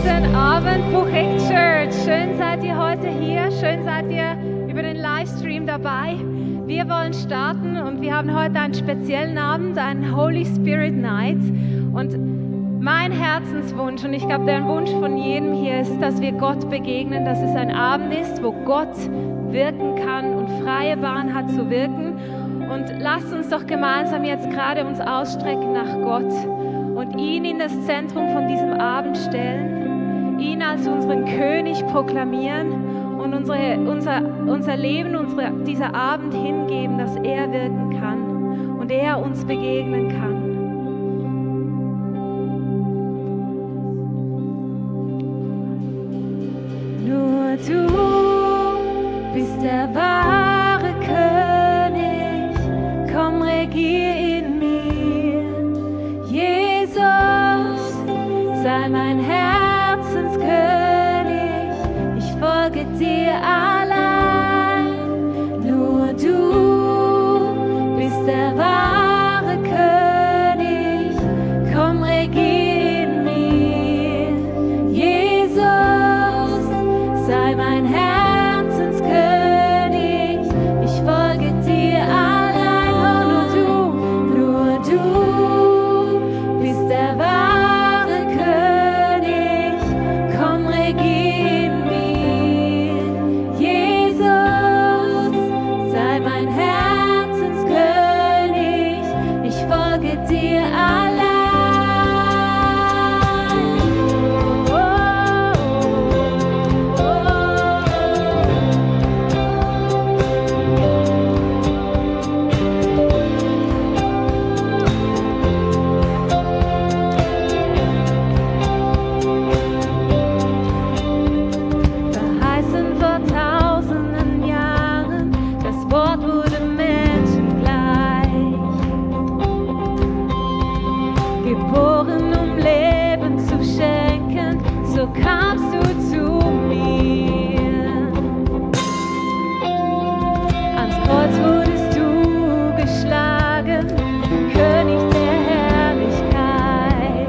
Guten Abend, Buchig Church. Schön seid ihr heute hier. Schön seid ihr über den Livestream dabei. Wir wollen starten und wir haben heute einen speziellen Abend, einen Holy Spirit Night. Und mein Herzenswunsch, und ich glaube, der Wunsch von jedem hier ist, dass wir Gott begegnen, dass es ein Abend ist, wo Gott wirken kann und freie Bahn hat zu wirken. Und lasst uns doch gemeinsam jetzt gerade uns ausstrecken nach Gott und ihn in das Zentrum von diesem Abend stellen, ihn als unseren König proklamieren und unser Leben, dieser Abend hingeben, dass er wirken kann und er uns begegnen kann. Nur du bist der wahre König, komm, regier in mir, Jesus, sei mein Herzenskönig, ich folge dir allein. Nur du bist der wahre König, komm, regier in mir, Jesus, sei mein Herzenskönig, ich folge dir allein. Oh, nur du bist der wahre König, komm, regier in mir, Jesus, sei mein Herzenskönig, ich folge dir allein. Verheißen vor tausenden Jahren, das Wort wurde menschengleich. Geboren, um Leben zu schenken, so kamst du zu mir. Ans Kreuz wurdest du geschlagen, König der Herrlichkeit.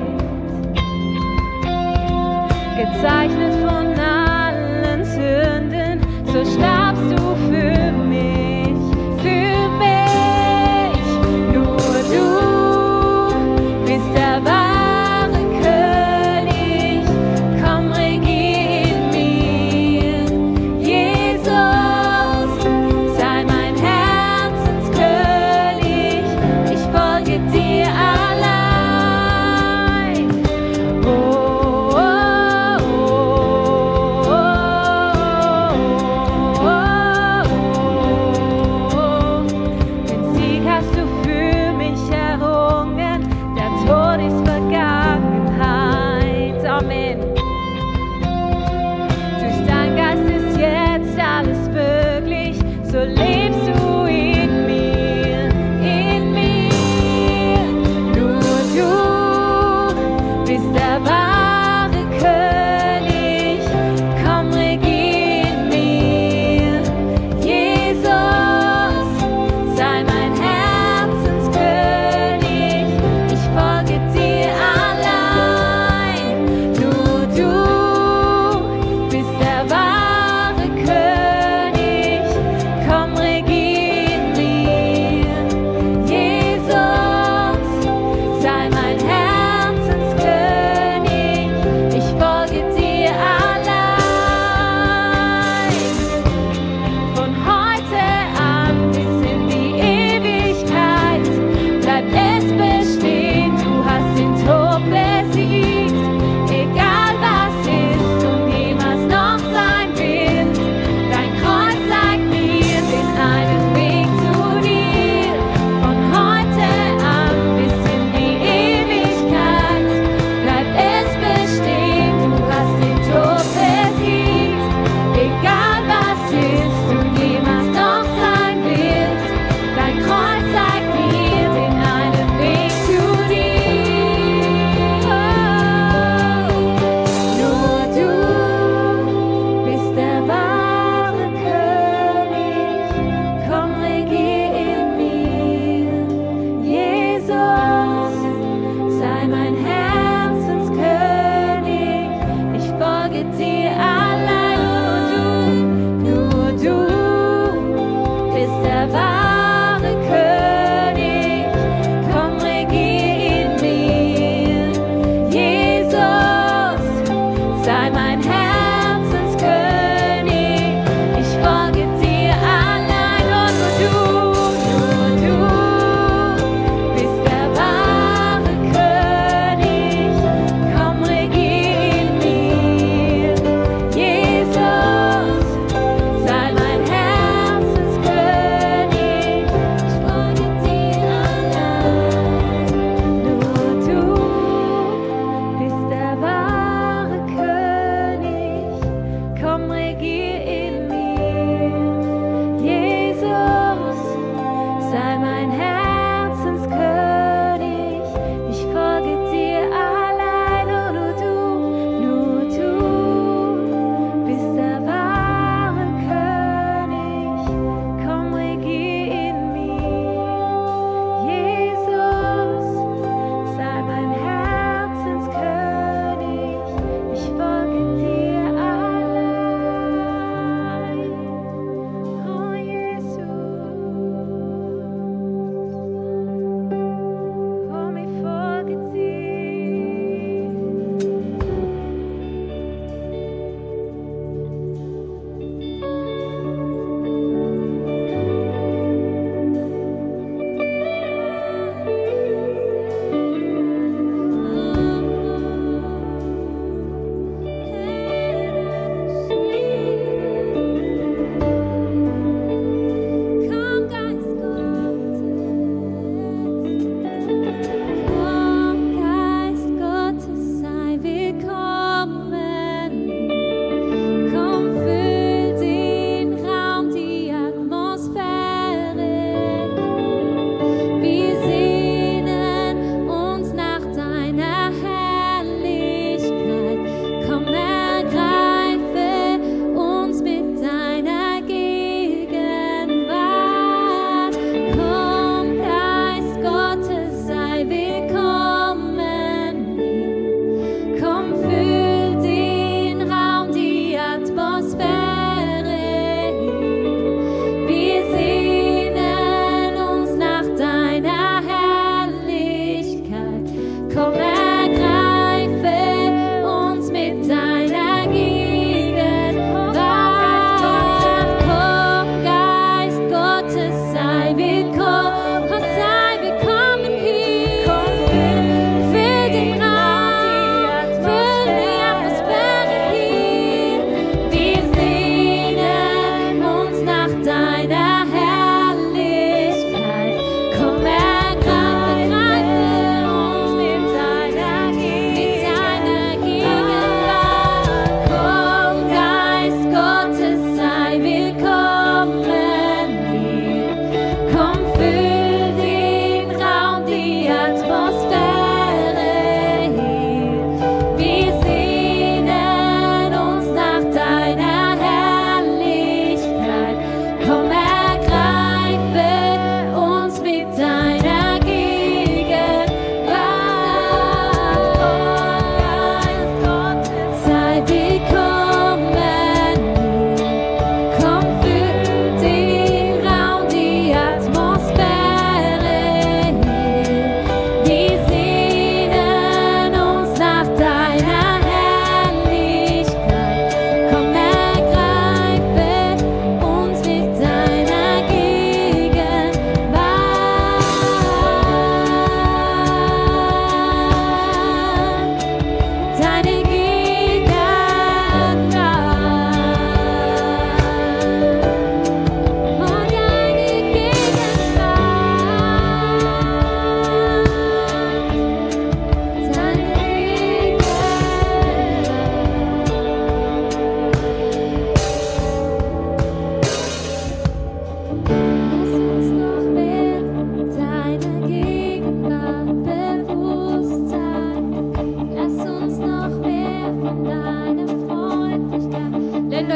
Gezeichnet von allen Sünden, so starbst du für mich, für mich. Nur du bist der wahre König, komm, regier in mir, Jesus, sei mein Herzenskönig, ich folge dir allein. Oh, oh, oh, oh, oh, oh.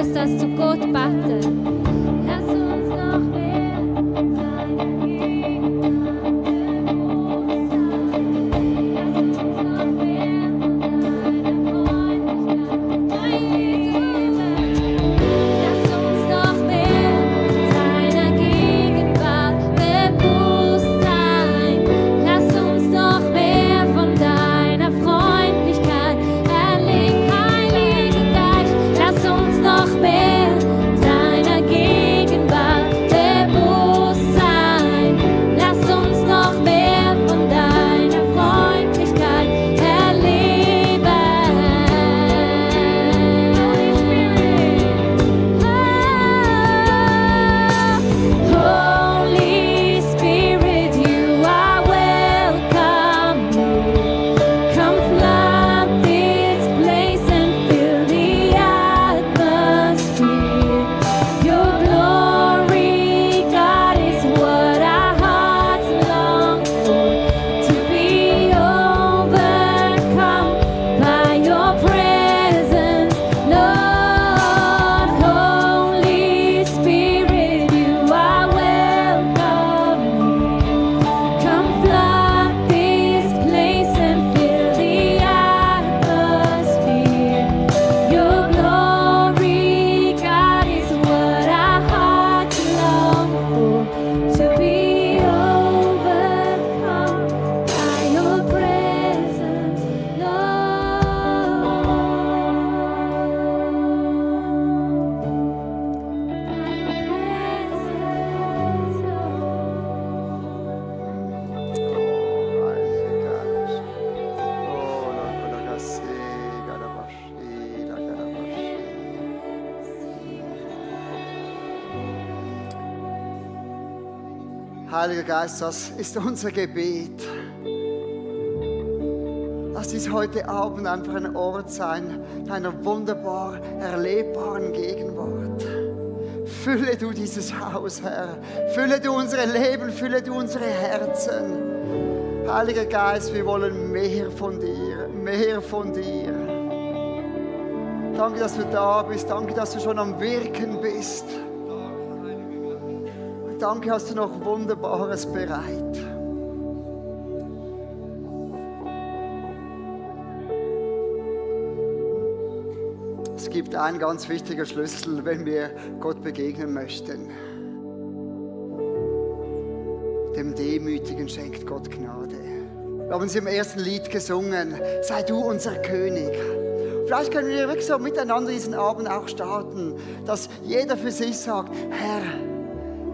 uns das zu Gott beten. Lass uns noch mehr seine Gegenwart bewusst sein. Lass uns noch mehr deiner Gegenwart bewusst sein. Lass uns noch mehr von deiner Freundlichkeit erleben, Heiliger Geist. Lass uns noch mehr deiner Gegenwart bewusst sein. Lass uns noch mehr von deiner Freundlichkeit erleben. Holy Spirit, you are welcome. Come flood this place and fill the atmosphere. Your glory, God, is what our hearts long for. To be overcome by your presence, Lord. Holy Spirit, you are welcome. Come flood this place and fill the atmosphere. Your glory, God, is what our hearts long for. To be overcome by your presence, Heiliger Geist, das ist unser Gebet. Lass dies heute Abend einfach ein Ort sein, deiner wunderbar erlebbaren Gegenwart. Fülle du dieses Haus, Herr. Fülle du unsere Leben, fülle du unsere Herzen. Heiliger Geist, wir wollen mehr von dir, mehr von dir. Danke, dass du da bist. Danke, dass du schon am Wirken bist. Danke, hast du noch Wunderbares bereit. Es gibt einen ganz wichtigen Schlüssel, wenn wir Gott begegnen möchten. Dem Demütigen schenkt Gott Gnade. Wir haben es im ersten Lied gesungen, sei du unser König. Vielleicht können wir wirklich so miteinander diesen Abend auch starten, dass jeder für sich sagt, Herr,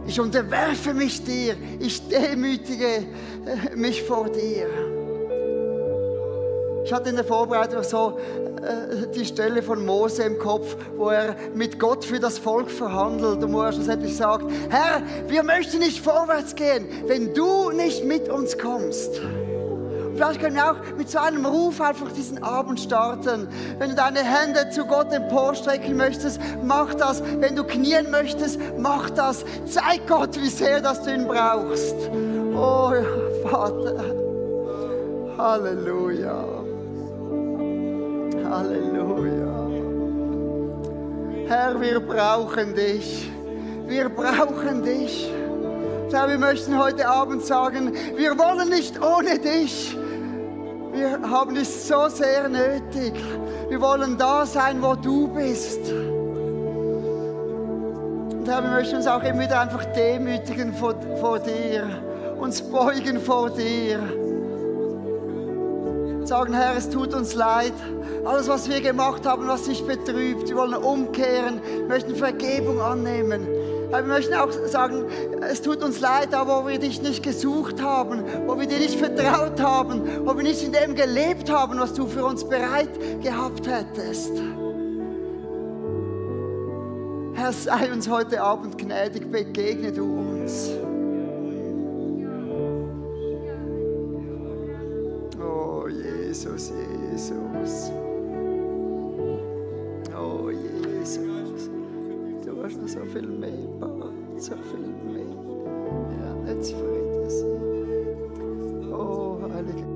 ich unterwerfe mich dir, ich demütige mich vor dir. Ich hatte in der Vorbereitung so die Stelle von Mose im Kopf, wo er mit Gott für das Volk verhandelt und wo er schlussendlich sagt, Herr, wir möchten nicht vorwärts gehen, wenn du nicht mit uns kommst. Vielleicht können wir auch mit so einem Ruf einfach diesen Abend starten. Wenn du deine Hände zu Gott emporstrecken möchtest, mach das. Wenn du knien möchtest, mach das. Zeig Gott, wie sehr dass du ihn brauchst. Oh Vater, Halleluja. Halleluja. Herr, wir brauchen dich. Wir brauchen dich. Herr, wir möchten heute Abend sagen, wir wollen nicht ohne dich. Wir haben dich so sehr nötig. Wir wollen da sein, wo du bist. Und Herr, wir möchten uns auch immer wieder einfach demütigen vor dir. Uns beugen vor dir. Sagen, Herr, es tut uns leid. Alles, was wir gemacht haben, was dich betrübt. Wir wollen umkehren, möchten Vergebung annehmen. Wir möchten auch sagen, es tut uns leid, aber wo wir dich nicht gesucht haben, wo wir dir nicht vertraut haben, wo wir nicht in dem gelebt haben, was du für uns bereit gehabt hättest. Herr, sei uns heute Abend gnädig, begegne du uns. Oh Jesus, Jesus. Oh Jesus. Du hast noch so viel mehr, so viel mehr. Ja, nicht zufrieden sein. Oh, Heiliger.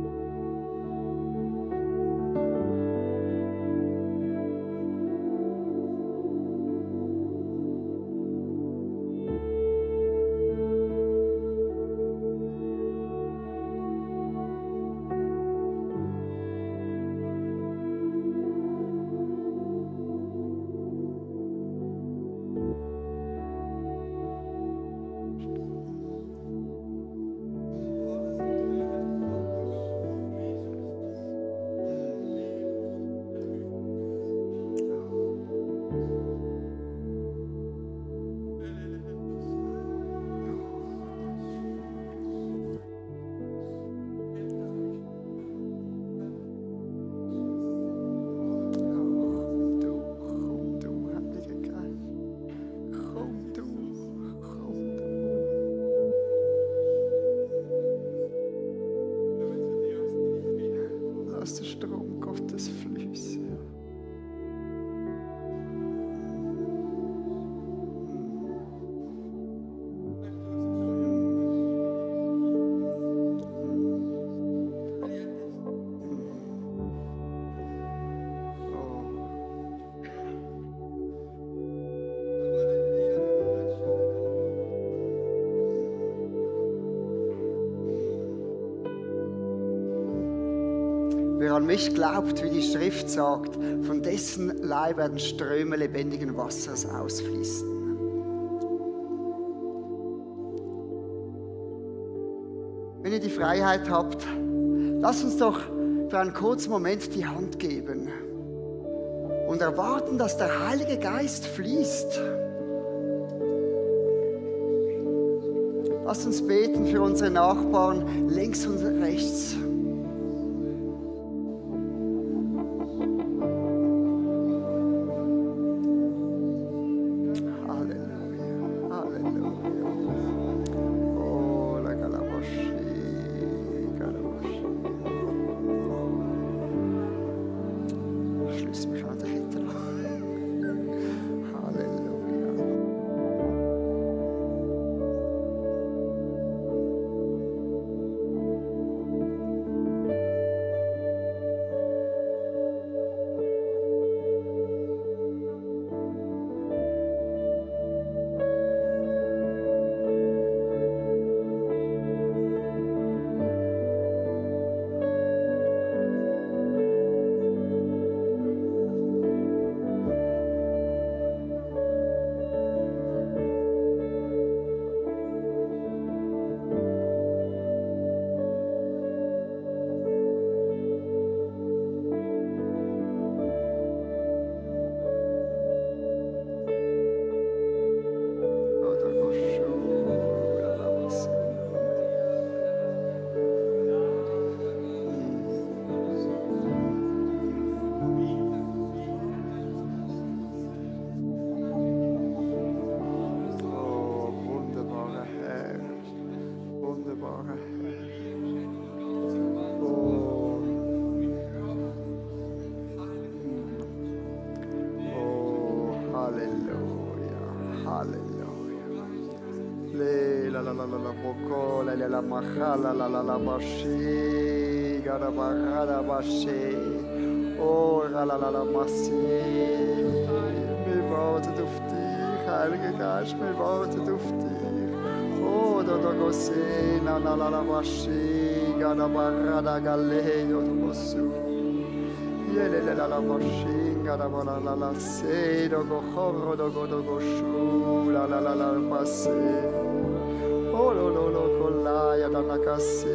an mich glaubt, wie die Schrift sagt, von dessen Leib werden Ströme lebendigen Wassers ausfließen. Wenn ihr die Freiheit habt, lasst uns doch für einen kurzen Moment die Hand geben und erwarten, dass der Heilige Geist fließt. Lasst uns beten für unsere Nachbarn links und rechts. Wir warten auf dich, Heiliger Geist, wir warten auf dich. Oh, da gosé, na la la bashi, gada barada galeo do bosu. Yele la bashi, gada barada la se, do go horro do go shu, la passe. Oh lo collaya da nakasi,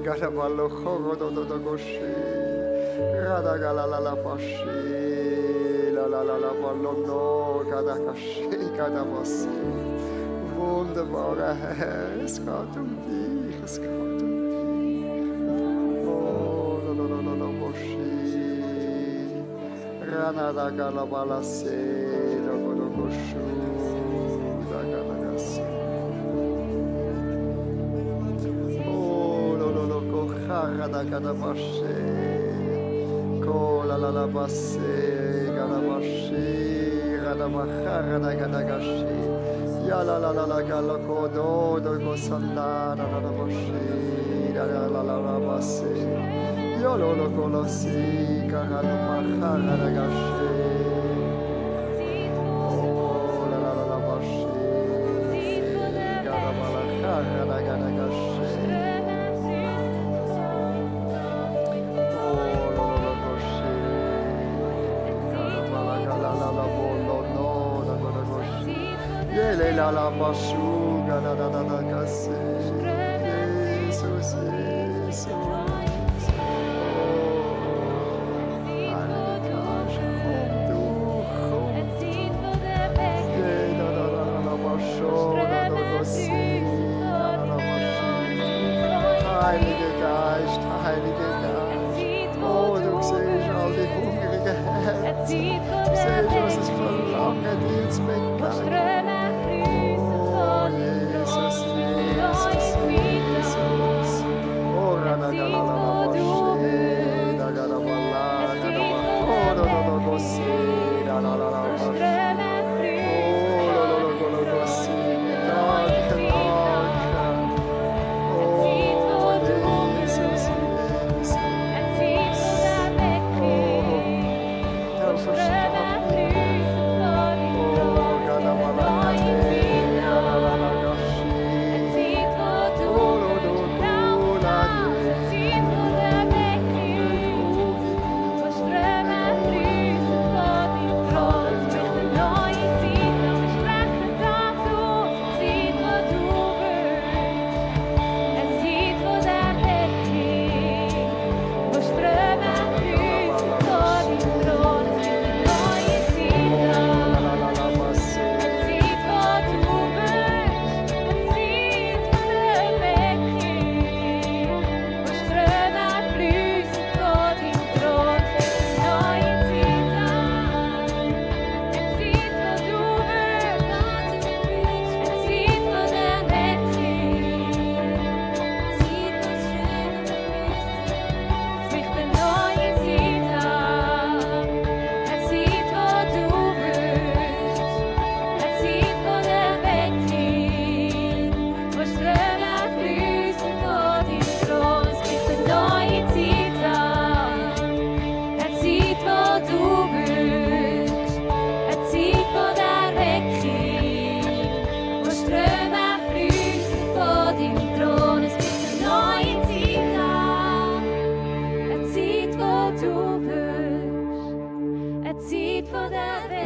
gada ballo horro do go shi. Gada gala la bashi, la ballo no, gada kashi, gada basi. Wunderbarer Herr, es geht um dich, es geht um dich. Oh, la boshi, rana da gala balase, do goshu, da gala gasi. Oh, lo kochara da gala bashi, ko la basi, gala bashi, rana bachara da gala gashi. Ya la gala kodo do go sanda la boshi la basi yo lo kolosi kana mahara la gashi oh la boshi gala mahara la gashi oh lo boshi gala la bolo no la boshi Yele la bashuga da kasi Jesus Jesus Heiliger Geist, Heiliger Geist, oh, du siehst all die hungrige Herzen, du siehst, was es verlangt, dir zu begleiten. Oh, Jesus, Jesus, Jesus, oh, rana gala la bashi, da gala bala, oh, lo gosi, la bashi, oh, lo gosi, danke. Gala Zeit von der Erweckung.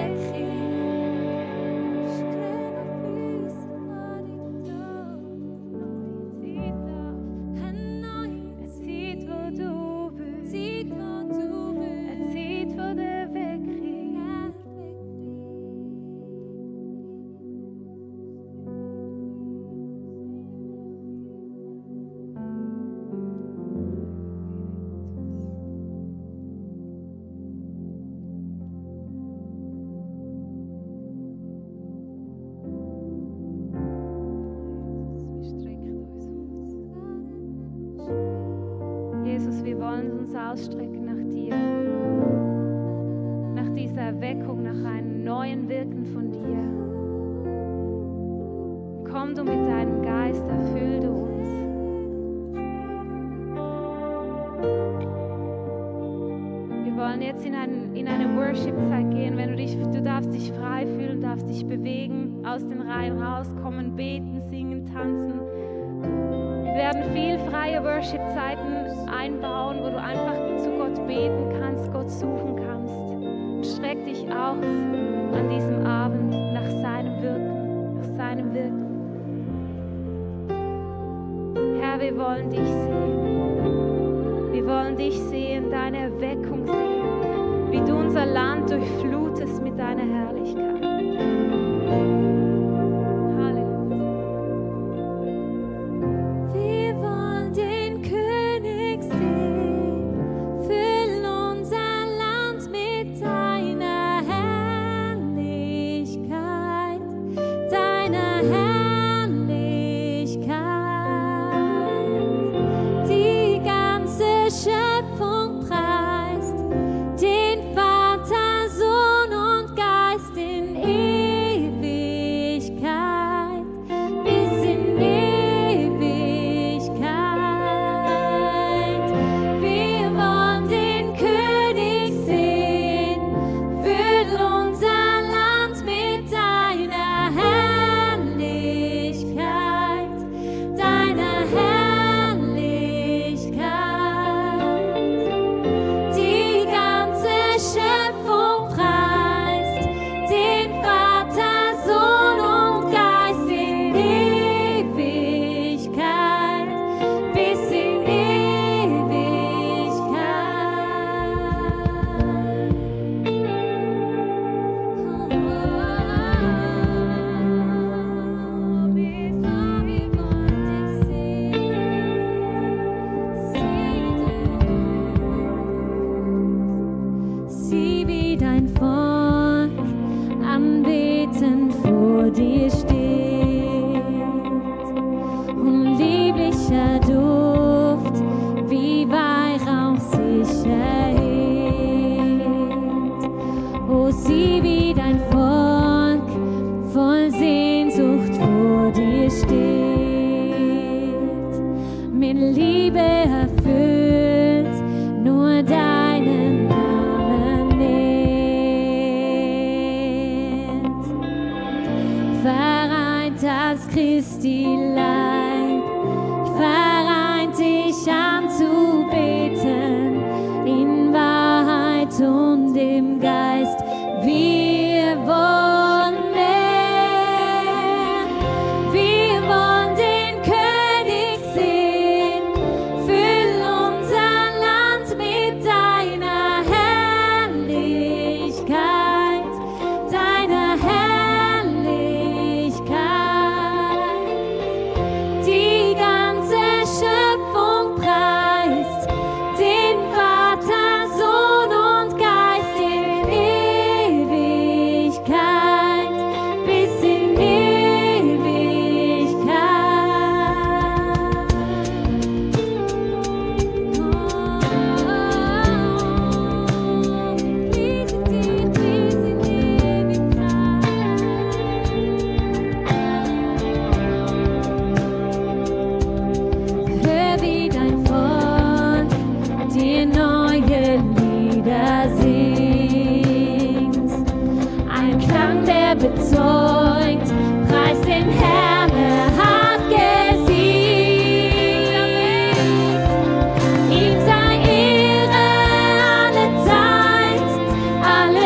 Jesus, wir wollen uns ausstrecken nach dir, nach dieser Erweckung, nach einem neuen Wirken von dir. Komm du mit deinem Geist, erfüll du uns. Wir wollen jetzt in eine Worship-Zeit gehen. Du darfst dich frei fühlen, darfst dich bewegen, aus den Reihen rauskommen, beten, singen, tanzen. Wir werden viel freie Worship-Zeiten einbauen, wo du einfach zu Gott beten kannst, Gott suchen kannst. Und streck dich aus an diesem Abend nach seinem Wirken, nach seinem Wirken. Herr, wir wollen dich sehen. Wir wollen dich sehen, deine Erweckung sehen, wie du unser Land durchflutest mit deiner Herrlichkeit.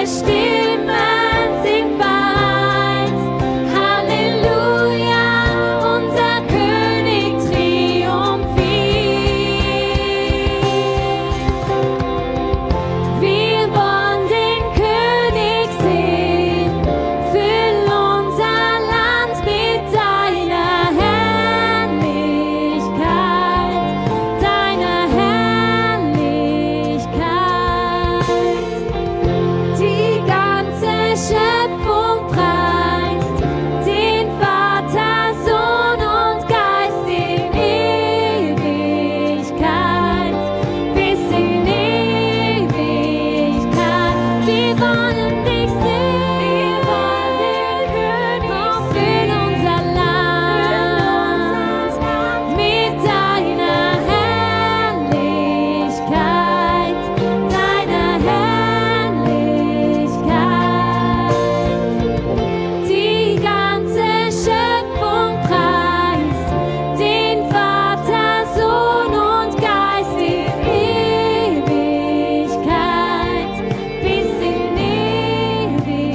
Still Ewigkeit bis in Ewigkeit.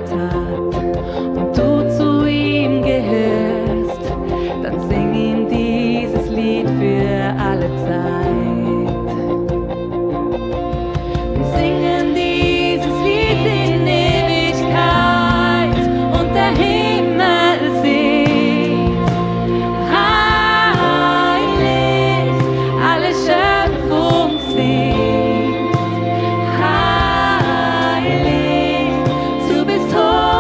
gemacht hat und du zu ihm gehörst, dann sing ihm dieses Lied für alle Zeit. Wir singen dieses Lied in Ewigkeit und der Himmel singt. Heilig, alle Schöpfung singt. Heilig, du bist hoch.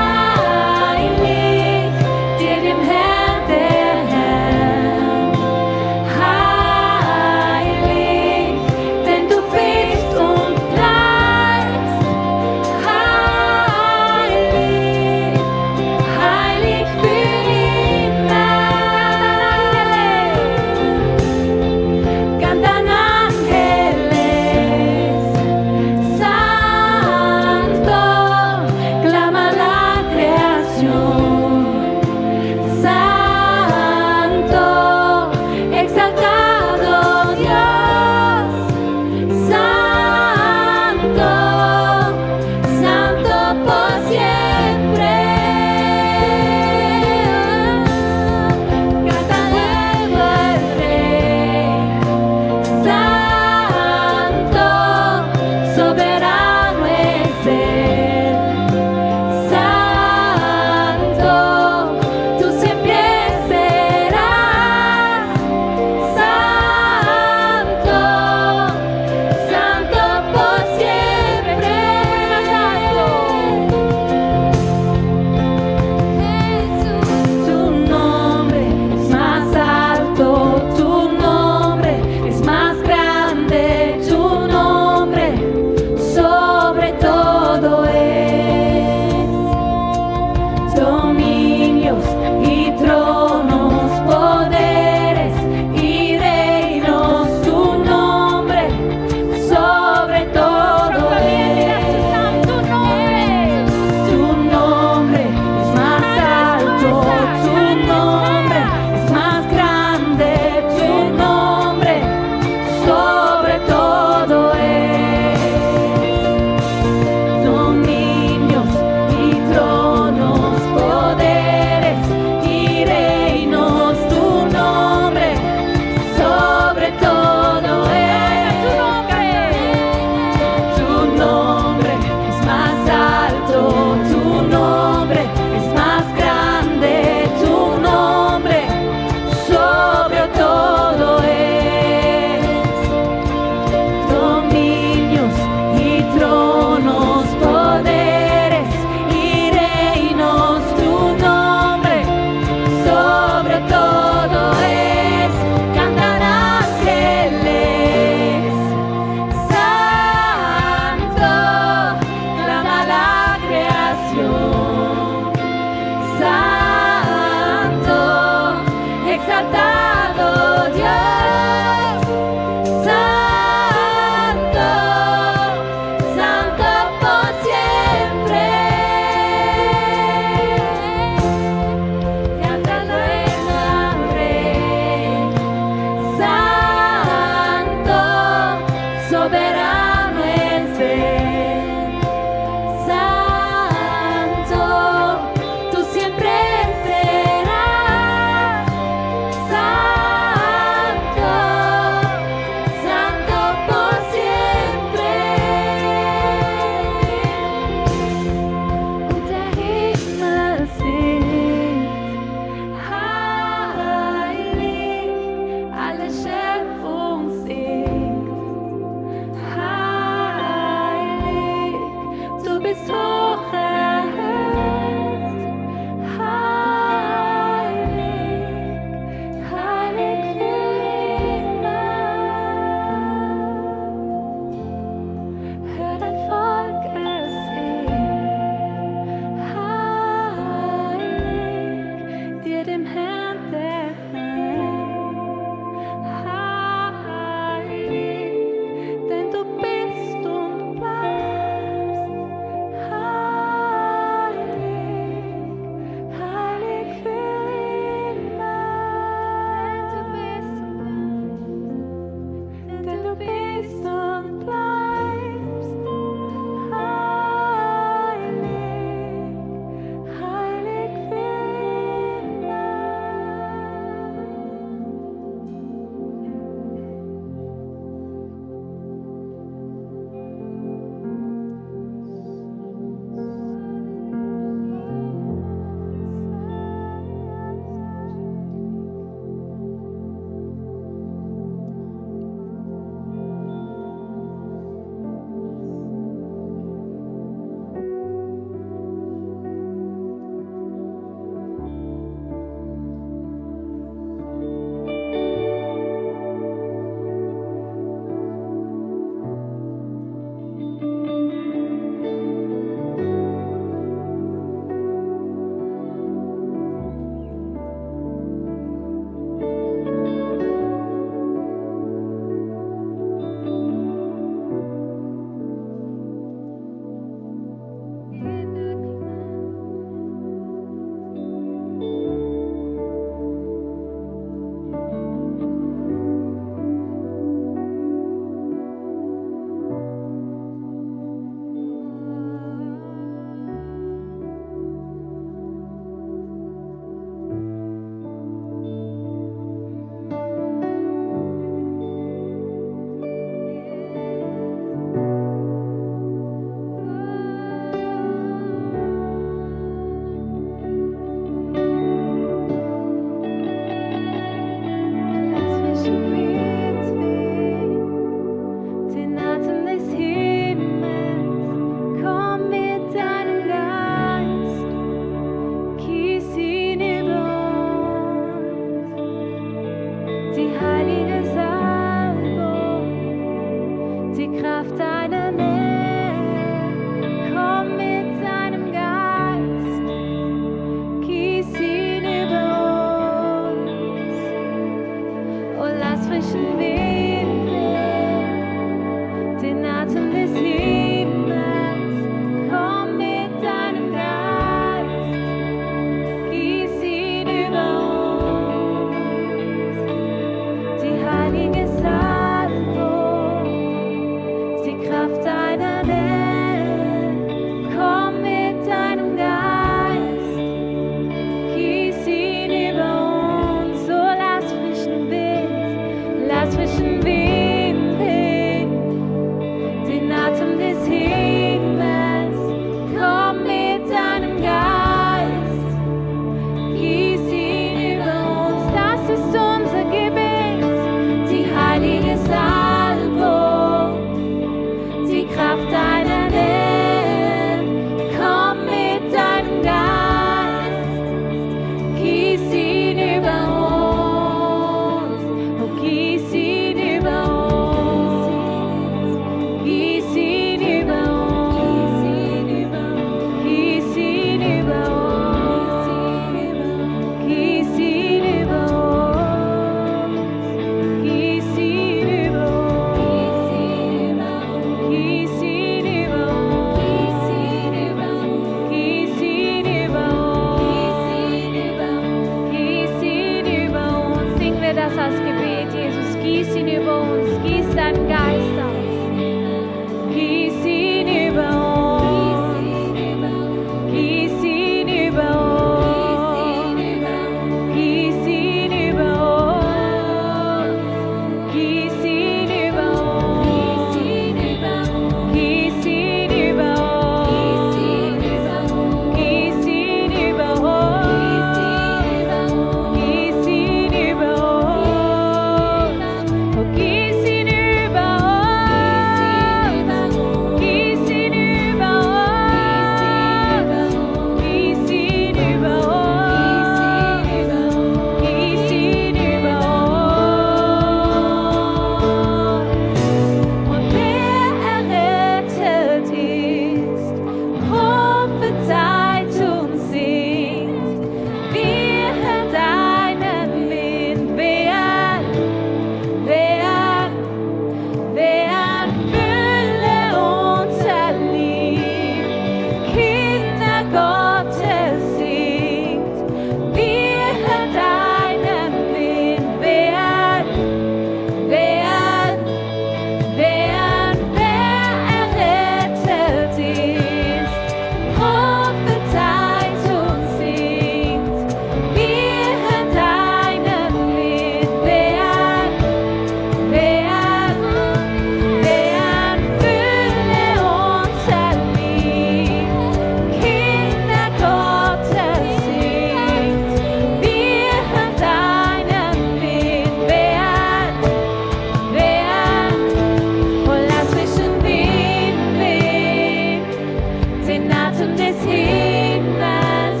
des Himmels,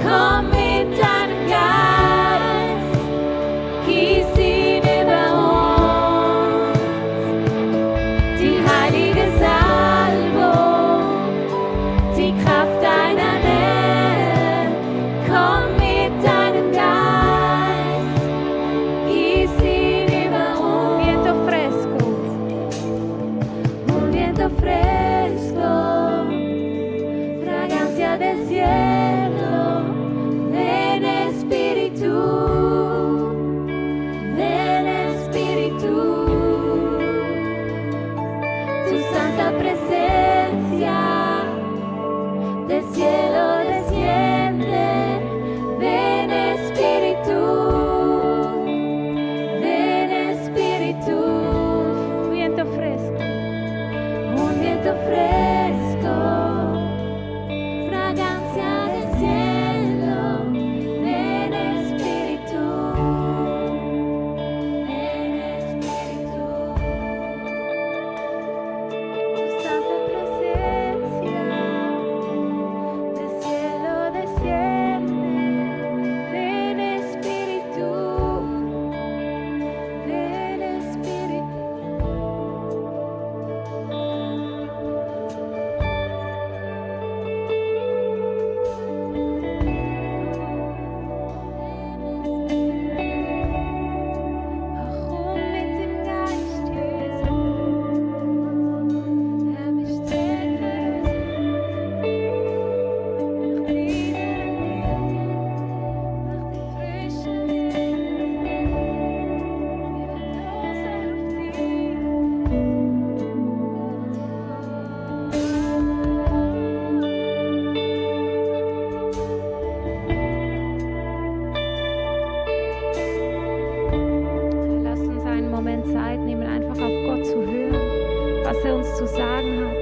komm mit deinem Geist, gieß ihn über uns. Die heilige Salbung, die Kraft deiner Nähe, komm mit deinem Geist, gieß ihn über uns. Viento fresco. Un viento fresco, fragancia del cielo, ven Espíritu, tu santa presencia del cielo desciende, ven Espíritu, Viento fresco. un viento fresco, fragancia del cielo, ven Espíritu, tu santa presencia del cielo desciende, ven Espíritu, Komm mit dem Geist, Jesus. Herr, mich stärke nach Frieden, nach der frischen Wind. Wir lasst uns einen Moment Zeit nehmen, einfach auf Gott zu hören, was er uns zu sagen hat.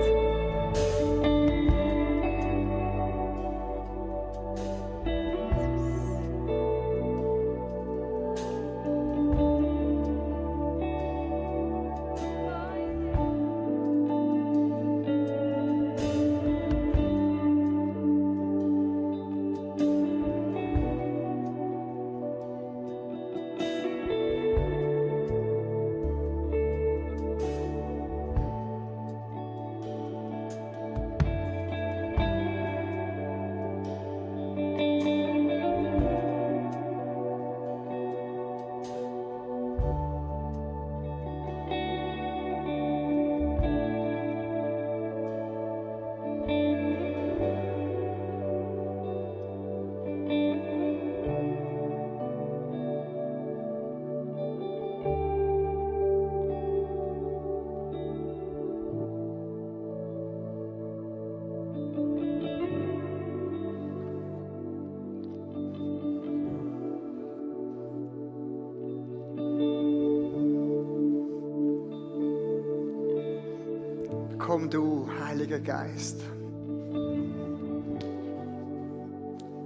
Komm du, Heiliger Geist.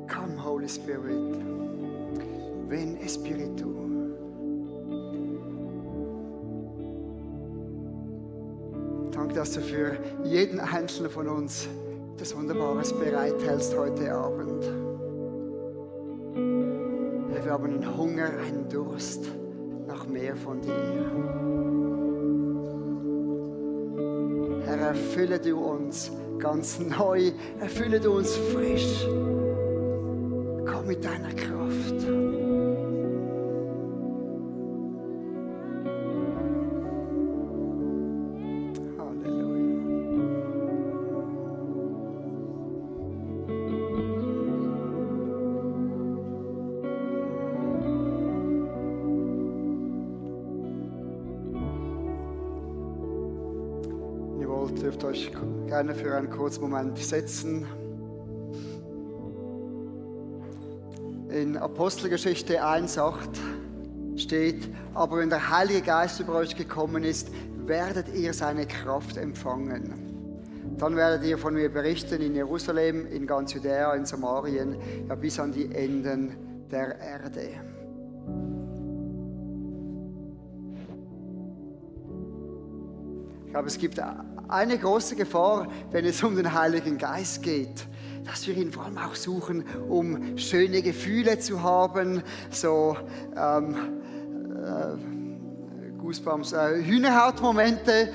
Come, Holy Spirit. Ven Espíritu. Danke, dass du für jeden Einzelnen von uns etwas Wunderbares bereithältst heute Abend. Wir haben einen Hunger, einen Durst nach mehr von dir. Herr, erfülle du uns ganz neu, erfülle du uns frisch. Komm mit deiner Kraft. Halleluja. Ihr dürft euch gerne für einen kurzen Moment setzen. In Apostelgeschichte 1,8 steht: Aber wenn der Heilige Geist über euch gekommen ist, werdet ihr seine Kraft empfangen. Dann werdet ihr von mir berichten in Jerusalem, in ganz Judäa, in Samarien, ja bis an die Enden der Erde. glaube, es gibt eine große Gefahr, wenn es um den Heiligen Geist geht, dass wir ihn vor allem auch suchen, um schöne Gefühle zu haben, so Goosebumps, Hühnerhautmomente,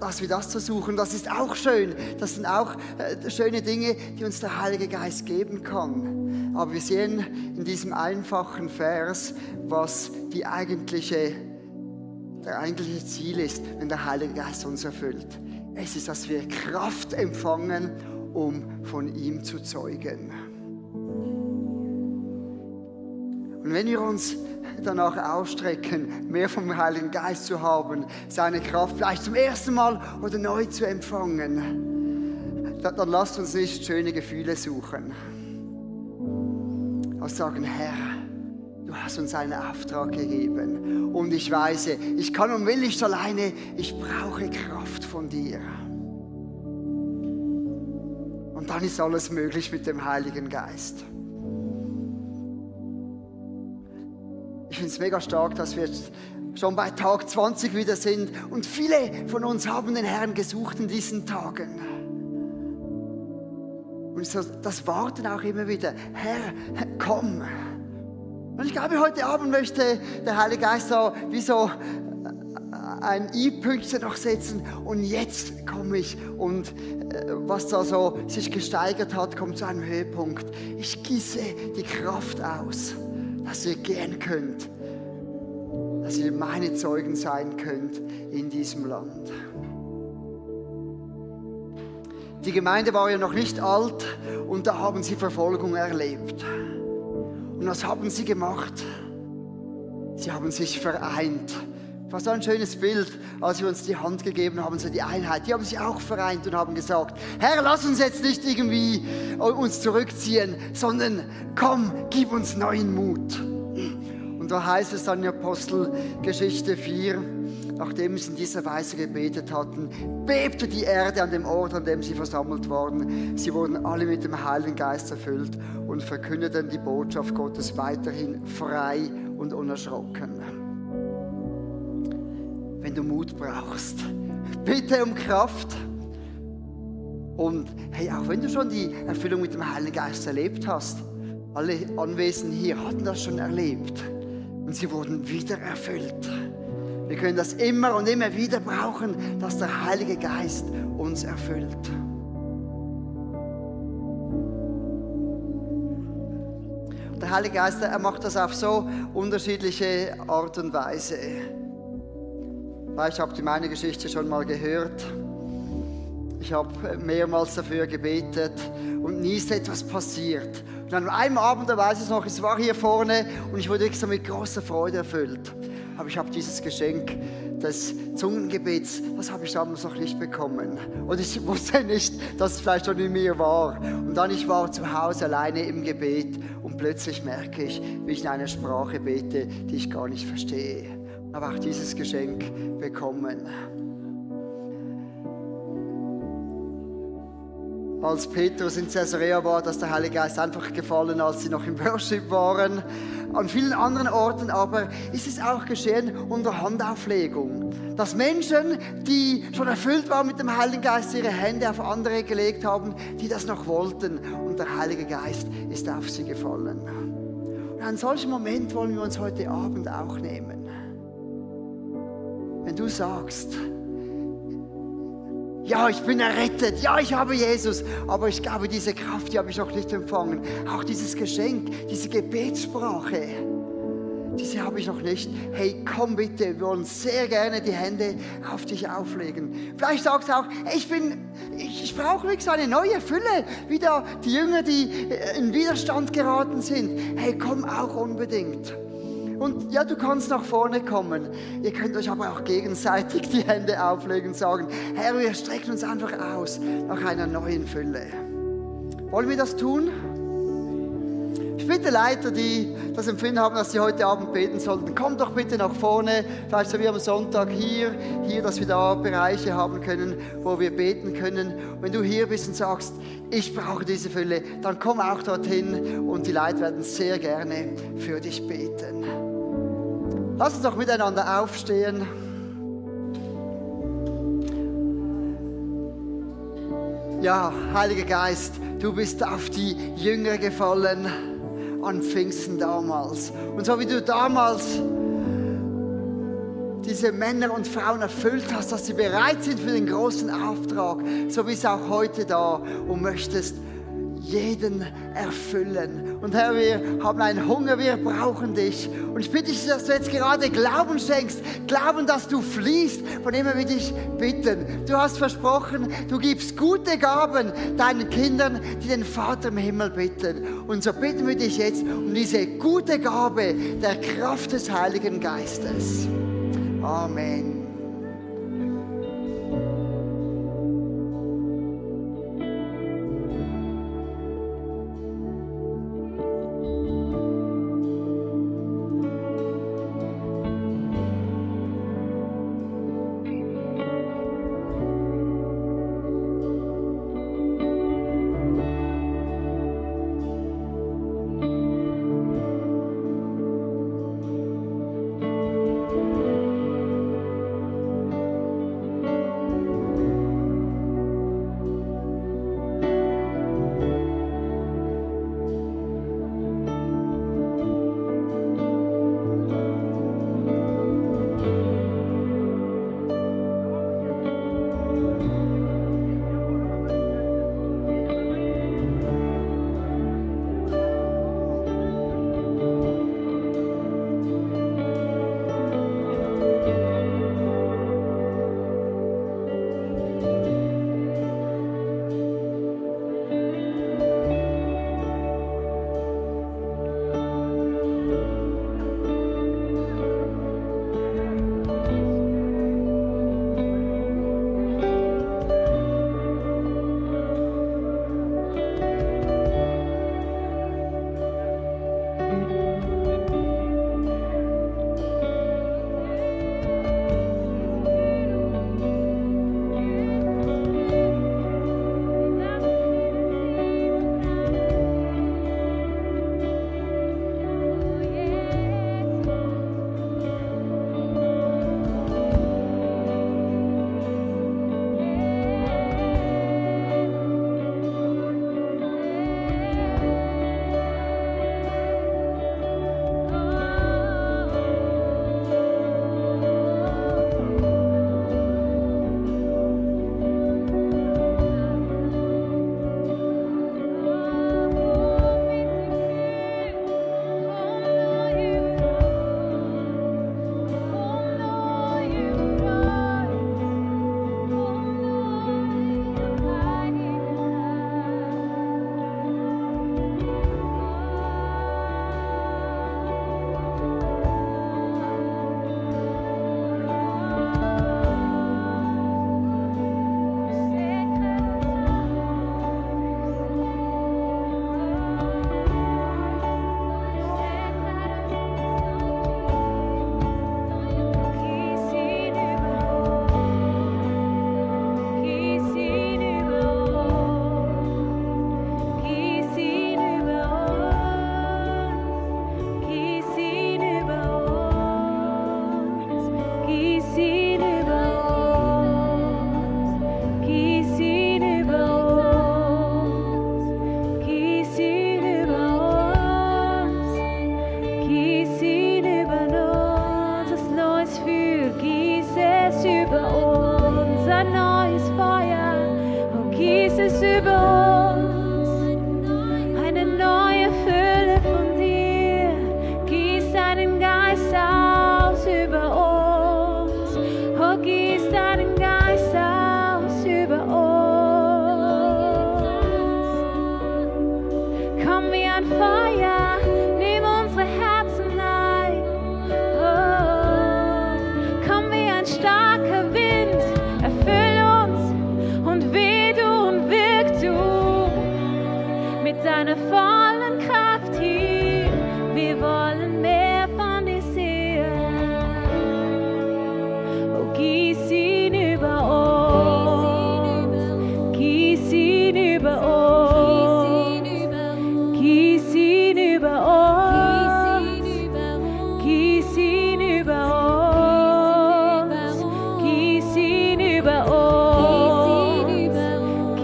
dass wir das zu suchen, das ist auch schön. Das sind auch schöne Dinge, die uns der Heilige Geist geben kann. Aber wir sehen in diesem einfachen Vers, was der eigentliche Ziel ist, wenn der Heilige Geist uns erfüllt. Es ist, dass wir Kraft empfangen, um von ihm zu zeugen. Und wenn wir uns danach ausstrecken, mehr vom Heiligen Geist zu haben, seine Kraft vielleicht zum ersten Mal oder neu zu empfangen, dann lasst uns nicht schöne Gefühle suchen. Aber sagen, Herr, du hast uns einen Auftrag gegeben und ich weiß, ich kann und will nicht alleine, ich brauche Kraft von dir. Und dann ist alles möglich mit dem Heiligen Geist. Ich finde es mega stark, dass wir schon bei Tag 20 wieder sind und viele von uns haben den Herrn gesucht in diesen Tagen. Und so das Warten auch immer wieder, Herr, komm. Und ich glaube, heute Abend möchte der Heilige Geist so wie so ein I-Pünktchen noch setzen und jetzt komme ich und was da so sich gesteigert hat, kommt zu einem Höhepunkt. Ich gieße die Kraft aus, dass ihr gehen könnt, dass ihr meine Zeugen sein könnt in diesem Land. Die Gemeinde war ja noch nicht alt und da haben sie Verfolgung erlebt. Und was haben sie gemacht? Sie haben sich vereint. Was ein schönes Bild, als wir uns die Hand gegeben haben, so die Einheit. Die haben sich auch vereint und haben gesagt, Herr, lass uns jetzt nicht irgendwie uns zurückziehen, sondern komm, gib uns neuen Mut. Und da heißt es dann in Apostelgeschichte 4, nachdem sie in dieser Weise gebetet hatten, bebte die Erde an dem Ort, an dem sie versammelt waren. Sie wurden alle mit dem Heiligen Geist erfüllt und verkündeten die Botschaft Gottes weiterhin frei und unerschrocken. Wenn du Mut brauchst, bitte um Kraft. Und hey, auch wenn du schon die Erfüllung mit dem Heiligen Geist erlebt hast, alle Anwesenden hier hatten das schon erlebt und sie wurden wieder erfüllt. Wir können das immer und immer wieder brauchen, dass der Heilige Geist uns erfüllt. Und der Heilige Geist, er macht das auf so unterschiedliche Art und Weise. Vielleicht habt ihr meine Geschichte schon mal gehört. Ich habe mehrmals dafür gebetet und nie ist etwas passiert. Und an einem Abend, da weiß ich noch, es war hier vorne und ich wurde wirklich so mit großer Freude erfüllt. Aber ich habe dieses Geschenk des Zungengebets, das habe ich damals noch nicht bekommen. Und ich wusste nicht, dass es vielleicht schon in mir war. Und dann ich war zu Hause alleine im Gebet und plötzlich merke ich, wie ich in einer Sprache bete, die ich gar nicht verstehe. Und habe auch dieses Geschenk bekommen. Als Petrus in Caesarea war, dass der Heilige Geist einfach gefallen, als sie noch im Worship waren. An vielen anderen Orten aber ist es auch geschehen unter Handauflegung. Dass Menschen, die schon erfüllt waren mit dem Heiligen Geist, ihre Hände auf andere gelegt haben, die das noch wollten. Und der Heilige Geist ist auf sie gefallen. Und einen solchen Moment wollen wir uns heute Abend auch nehmen. Wenn du sagst, ja, ich bin errettet, ja, ich habe Jesus, aber ich glaube, diese Kraft, die habe ich noch nicht empfangen. Auch dieses Geschenk, diese Gebetssprache, diese habe ich noch nicht. Hey, komm bitte, wir wollen sehr gerne die Hände auf dich auflegen. Vielleicht sagst du auch, ich brauche wirklich eine neue Fülle, wieder die Jünger, die in Widerstand geraten sind. Hey, komm auch unbedingt. Und ja, du kannst nach vorne kommen. Ihr könnt euch aber auch gegenseitig die Hände auflegen und sagen, Herr, wir strecken uns einfach aus nach einer neuen Fülle. Wollen wir das tun? Ich bitte Leiter, die das Empfinden haben, dass sie heute Abend beten sollten, kommt doch bitte nach vorne, vielleicht so wie am Sonntag hier, dass wir da Bereiche haben können, wo wir beten können. Und wenn du hier bist und sagst, ich brauche diese Fülle, dann komm auch dorthin und die Leiter werden sehr gerne für dich beten. Lass uns doch miteinander aufstehen. Ja, Heiliger Geist, du bist auf die Jünger gefallen an Pfingsten damals. Und so wie du damals diese Männer und Frauen erfüllt hast, dass sie bereit sind für den großen Auftrag, so bist du auch heute da und möchtest jeden erfüllen. Und Herr, wir haben einen Hunger, wir brauchen dich. Und ich bitte dich, dass du jetzt gerade Glauben schenkst, Glauben, dass du fließt, von dem wir dich bitten. Du hast versprochen, du gibst gute Gaben deinen Kindern, die den Vater im Himmel bitten. Und so bitten wir dich jetzt um diese gute Gabe der Kraft des Heiligen Geistes. Amen.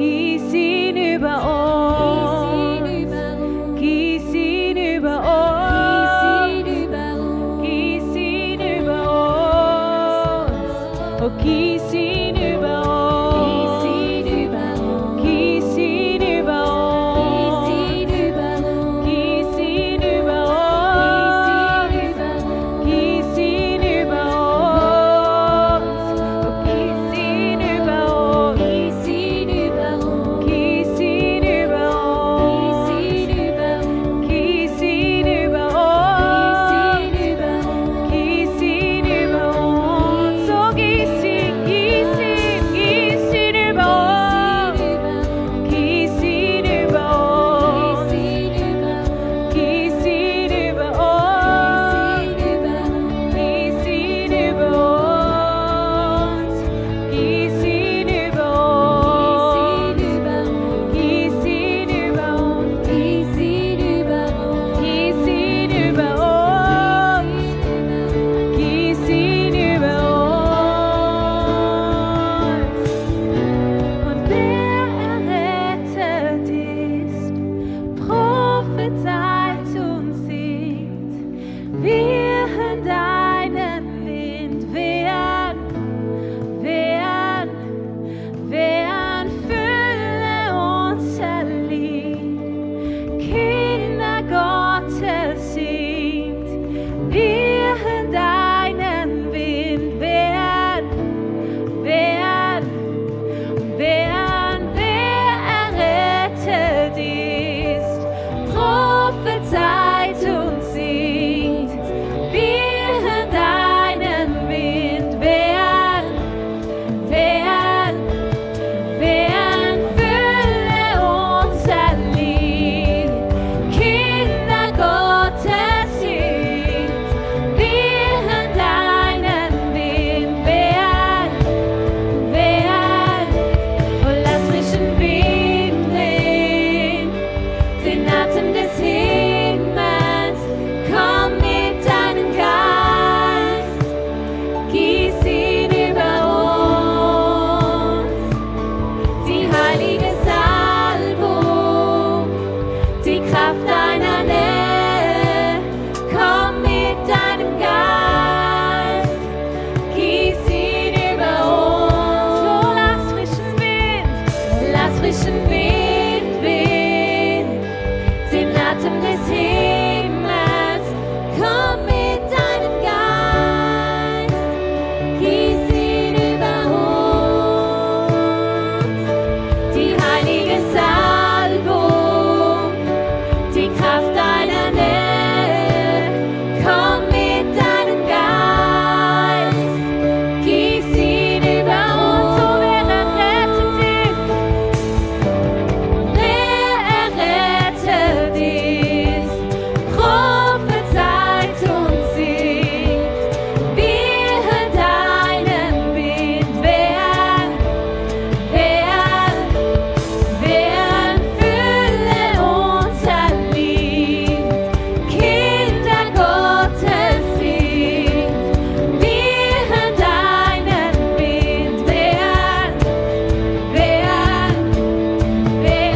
Gieß Prophezeit und sieht, wir deinen Wind wehren, wehren, wehren, fülle unser Lied, Kinder Gottes sind, wir deinen Wind wehren, wehren, und lass frischen Wind wehen, den Atem des Himmels, komm mit deinem Geist, gieß ihn über uns, die heilige Salbung, die Kraft deiner Nähe, komm mit deinem Geist, gieß ihn über uns. So lass frischen Wind wehen, den Atem des Himmels, komm mit deinem Geist, gieß ihn über uns, die heilige Salbung, die Kraft deiner Nähe, komm mit deinem Geist, gieß ihn über uns, so wer errettet ist, prophezeit und sieht, wir deinen Wind wehren, wehren, wehren, fülle unser Lied, Kinder Gottes sind, wir deinen Wind wehren, wehren, wehren, wer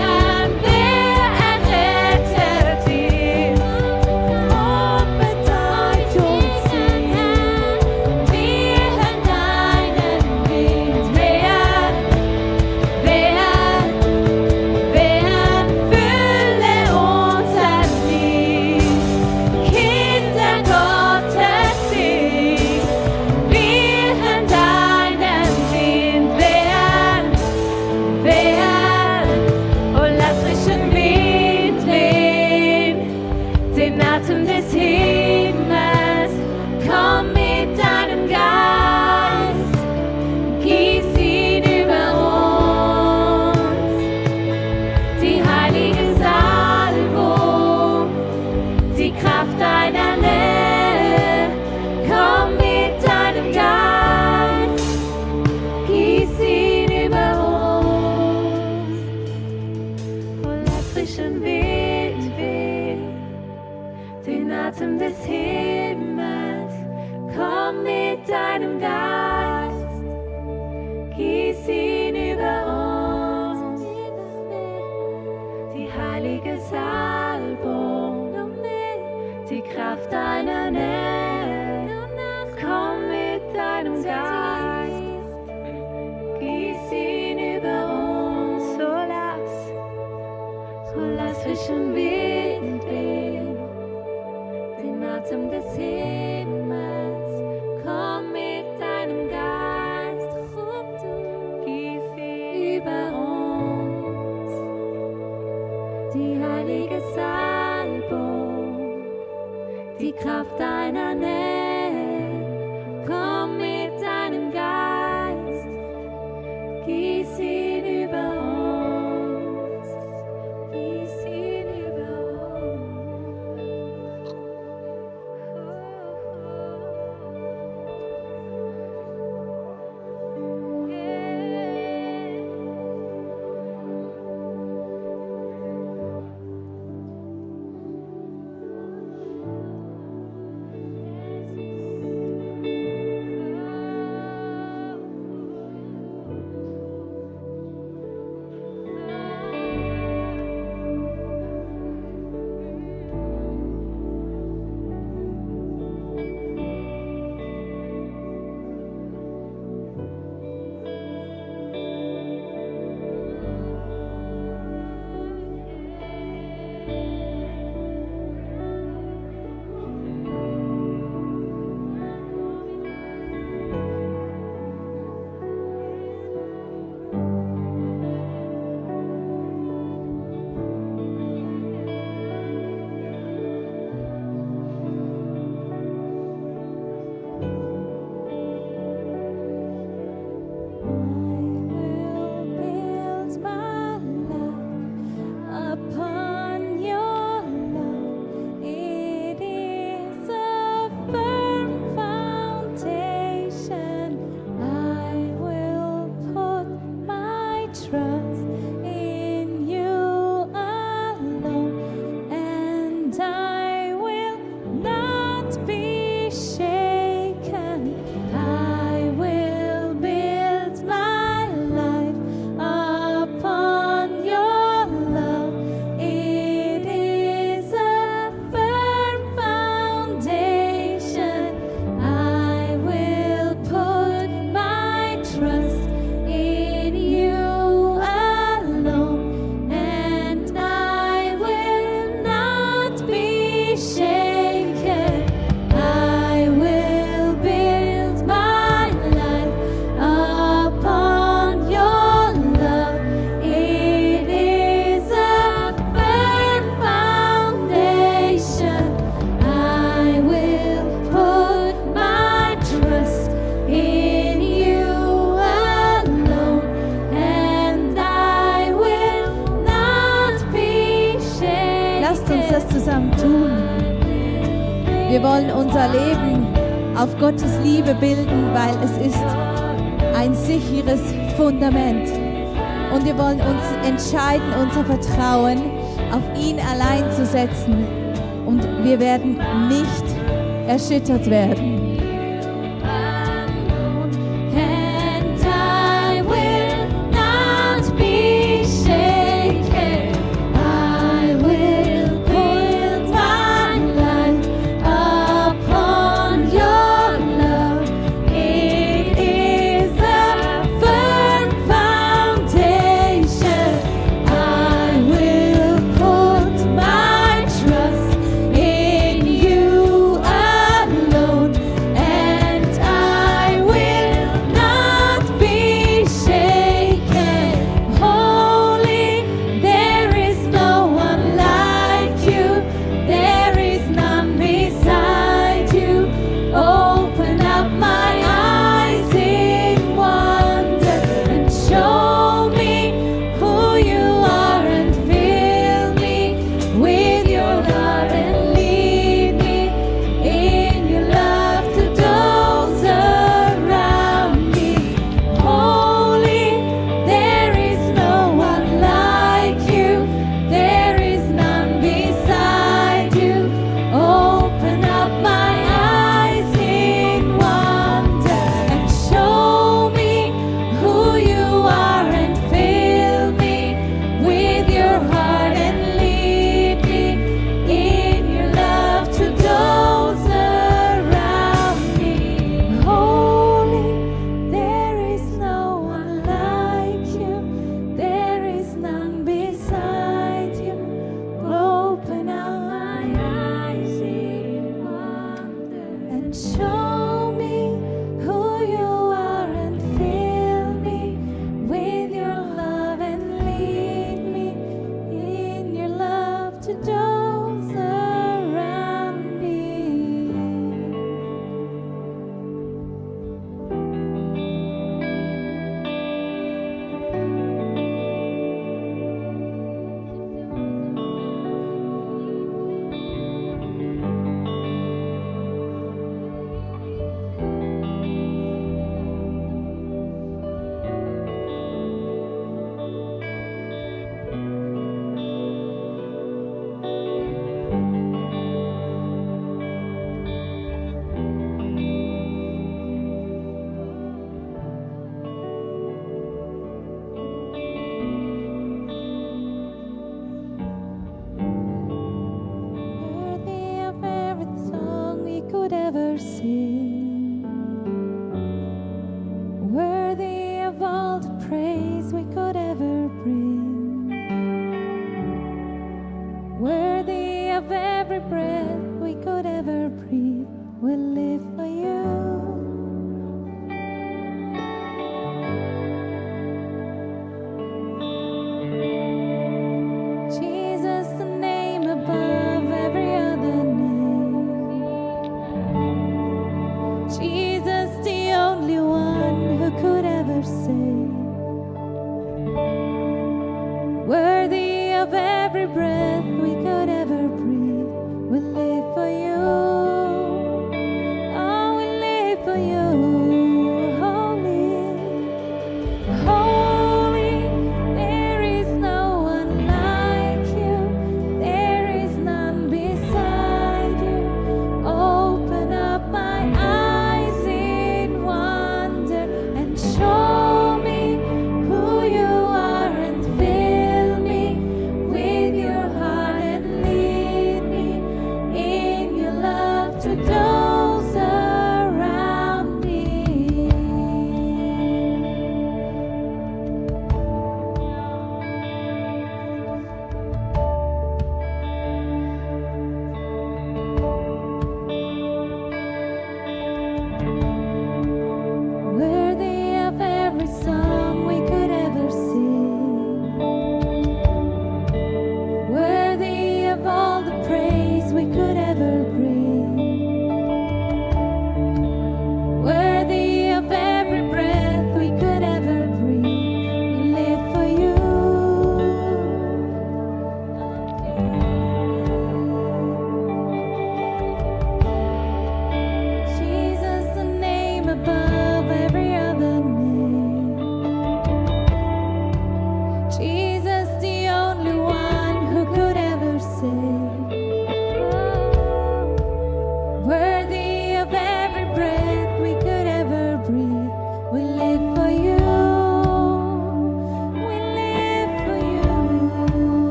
errettet ist, prophezeit und sieht, wir deinen Wind wehren, wehren, wehren, fülle unser Lied, Kinder Gottes sind, wir deinen Wind wehren, wehren, und lass frischen Wind wehen, den Atem des Himmels, komm mit deinem Geist, gieß ihn über uns, die heilige Salbung, die Kraft deiner Nähe, komm mit deinem Geist, gieß ihn über uns, und lass frischen Wind wehen, den Atem des Himmels, komm mit deinem Geist, gieß ihn über uns, die heilige Salbung, die Kraft deiner Nähe, komm mit deinem Geist, gieß ihn über uns, so lass frischen Wind wehen, den Atem des Himmels, komm mit deinem Geist, gieß ihn über uns, die heilige Salbung, die Kraft deiner Nähe, komm mit deinem Geist, gieß ihn über uns, gieß ihn über uns. lasst uns das zusammen tun. Wir wollen unser Leben auf Gottes Liebe bilden, weil es ist ein sicheres Fundament. Und wir wollen uns entscheiden, unser Vertrauen auf ihn allein zu setzen. Und wir werden nicht erschüttert werden.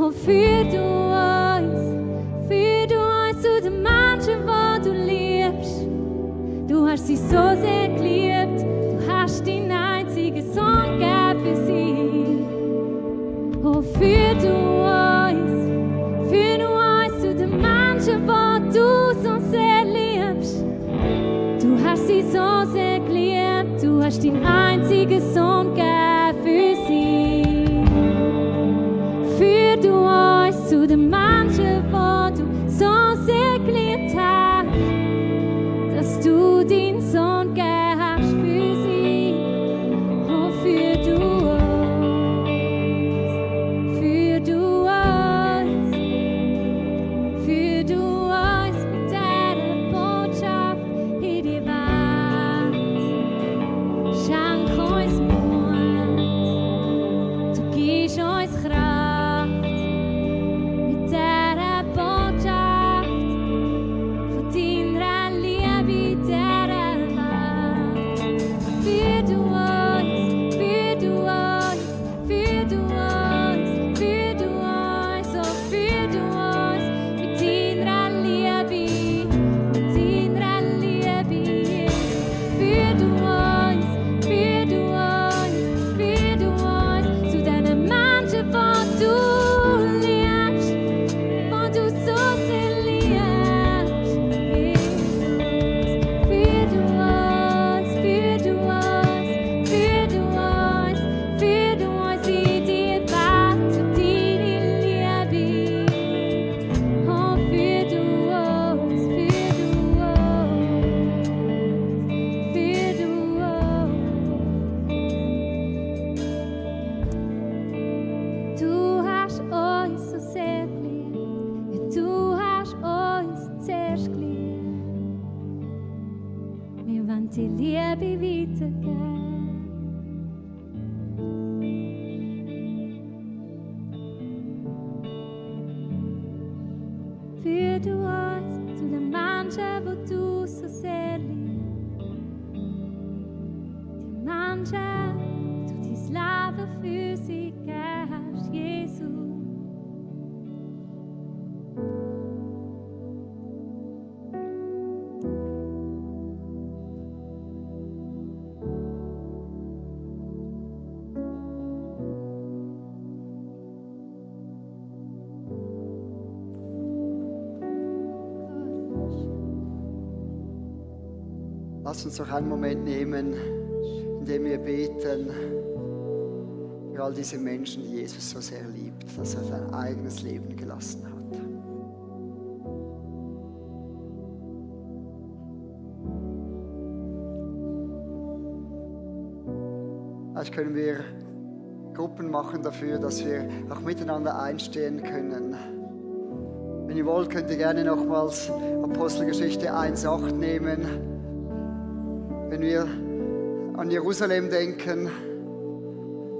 Oh, führ du uns zu den Menschen, die du liebst. Du hast sie so sehr geliebt, du hast deinen einzigen Sohn gegeben für sie. Oh, führ du uns zu den Menschen, die du so sehr liebst. Du hast sie so sehr geliebt, du hast deinen einzigen Sohn gegeben für sie. Führ du uns zu den Menschen, die du so sehr geliebt hast, dass du deinen Sohn gegeben hast für sie. Oh, führ du uns mit deiner Botschaft in die Welt. Schenk uns Mut, du gibst uns Kraft mit dieser Botschaft von deiner Liebe in dieser Welt. Führ du uns, führ du uns, führ du uns, führ du uns, oh, führ du uns mit deiner Liebe, mit deiner Liebe, Jesus. Führ du uns, führ du uns, führ du uns zu deinen Menschen, die du liebst, die du so sehr liebst, Jesus. Führ du uns, führ du uns, führ du uns, führ du uns in die Welt zu deiner Liebe. Oh, führ du uns, führ du uns, führ du uns. Du hast uns so sehr geliebt, ja, du hast uns zuerst geliebt. Wir wollen die Liebe weitergeben. Führ du uns zu den Menschen, die du so sehr liebst. Die Menschen, du dein Leben für sie gibst, Jesus. Lass uns noch einen Moment nehmen, in dem wir beten für all diese Menschen, die Jesus so sehr liebt, dass er sein eigenes Leben gelassen hat. Vielleicht können wir Gruppen machen dafür, dass wir auch miteinander einstehen können. Wenn ihr wollt, könnt ihr gerne nochmals Apostelgeschichte 1,8 nehmen. Wenn wir an Jerusalem denken,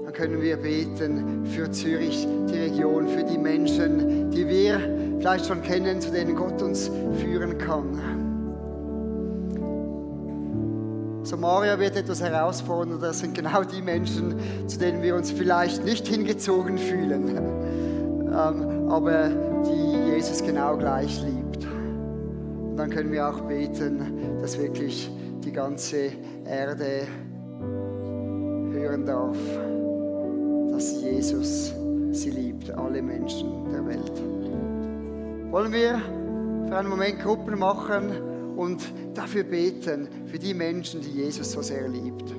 dann können wir beten für Zürich, die Region, für die Menschen, die wir vielleicht schon kennen, zu denen Gott uns führen kann. Samaria wird etwas herausfordernd, das sind genau die Menschen, zu denen wir uns vielleicht nicht hingezogen fühlen, aber die Jesus genau gleich liebt. Und dann können wir auch beten, dass wirklich die ganze Erde hören darf, dass Jesus sie liebt, alle Menschen der Welt. Wollen wir für einen Moment Gruppen machen und dafür beten, für die Menschen, die Jesus so sehr liebt?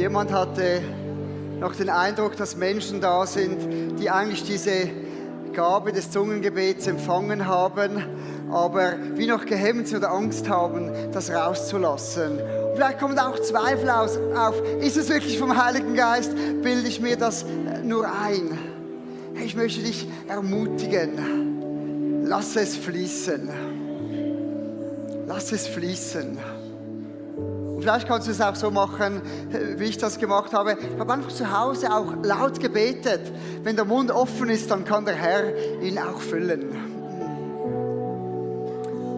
Jemand hatte noch den Eindruck, dass Menschen da sind, die eigentlich diese Gabe des Zungengebets empfangen haben, aber wie noch gehemmt sind oder Angst haben, das rauszulassen. Und vielleicht kommen auch Zweifel auf. Ist es wirklich vom Heiligen Geist? Bilde ich mir das nur ein? Ich möchte dich ermutigen. Lass es fließen. Lass es fließen. Und vielleicht kannst du es auch so machen, wie ich das gemacht habe. Ich habe einfach zu Hause auch laut gebetet. Wenn der Mund offen ist, dann kann der Herr ihn auch füllen.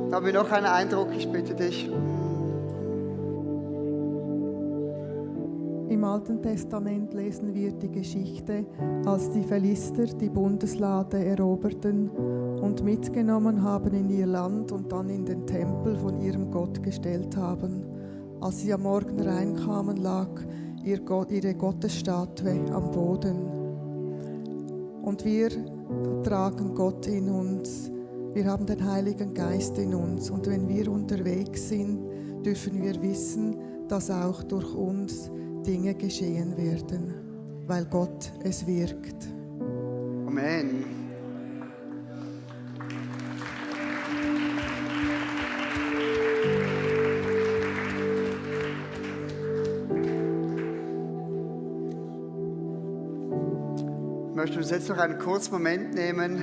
Da haben wir noch einen Eindruck, ich bitte dich. Im Alten Testament lesen wir die Geschichte, als die Philister die Bundeslade eroberten und mitgenommen haben in ihr Land und dann in den Tempel von ihrem Gott gestellt haben. Als sie am Morgen reinkamen, lag ihre Gottesstatue am Boden. Und wir tragen Gott in uns. Wir haben den Heiligen Geist in uns. Und wenn wir unterwegs sind, dürfen wir wissen, dass auch durch uns Dinge geschehen werden, weil Gott es wirkt. Amen. Ich möchte uns jetzt noch einen kurzen Moment nehmen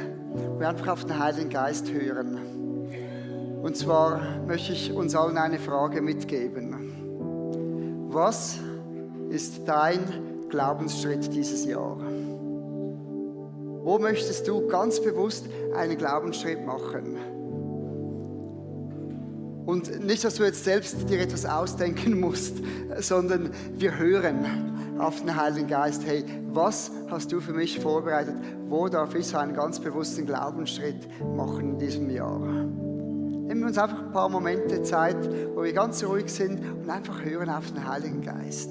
und einfach auf den Heiligen Geist hören. Und zwar möchte ich uns allen eine Frage mitgeben. Was ist dein Glaubensschritt dieses Jahr? Wo möchtest du ganz bewusst einen Glaubensschritt machen? Und nicht, dass du jetzt selbst dir etwas ausdenken musst, sondern wir hören auf den Heiligen Geist. Hey, was hast du für mich vorbereitet? Wo darf ich so einen ganz bewussten Glaubensschritt machen in diesem Jahr? Nehmen wir uns einfach ein paar Momente Zeit, wo wir ganz ruhig sind und einfach hören auf den Heiligen Geist.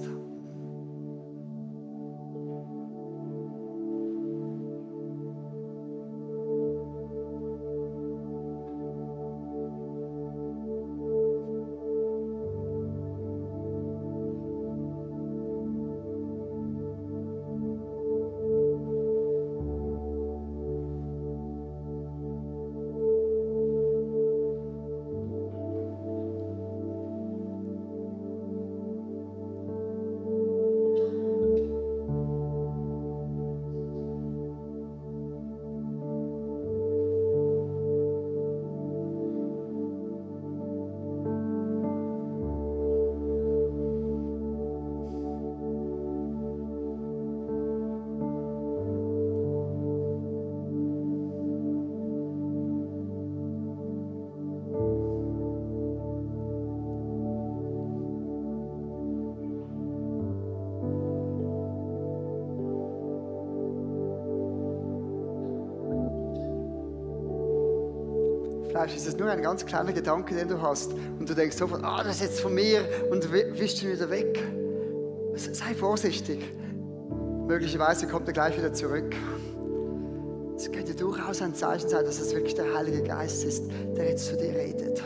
Vielleicht ist es nur ein ganz kleiner Gedanke, den du hast und du denkst sofort, das ist jetzt von mir und wischst ihn wieder weg. Sei vorsichtig. Möglicherweise kommt er gleich wieder zurück. Es könnte durchaus ein Zeichen sein, dass es wirklich der Heilige Geist ist, der jetzt zu dir redet.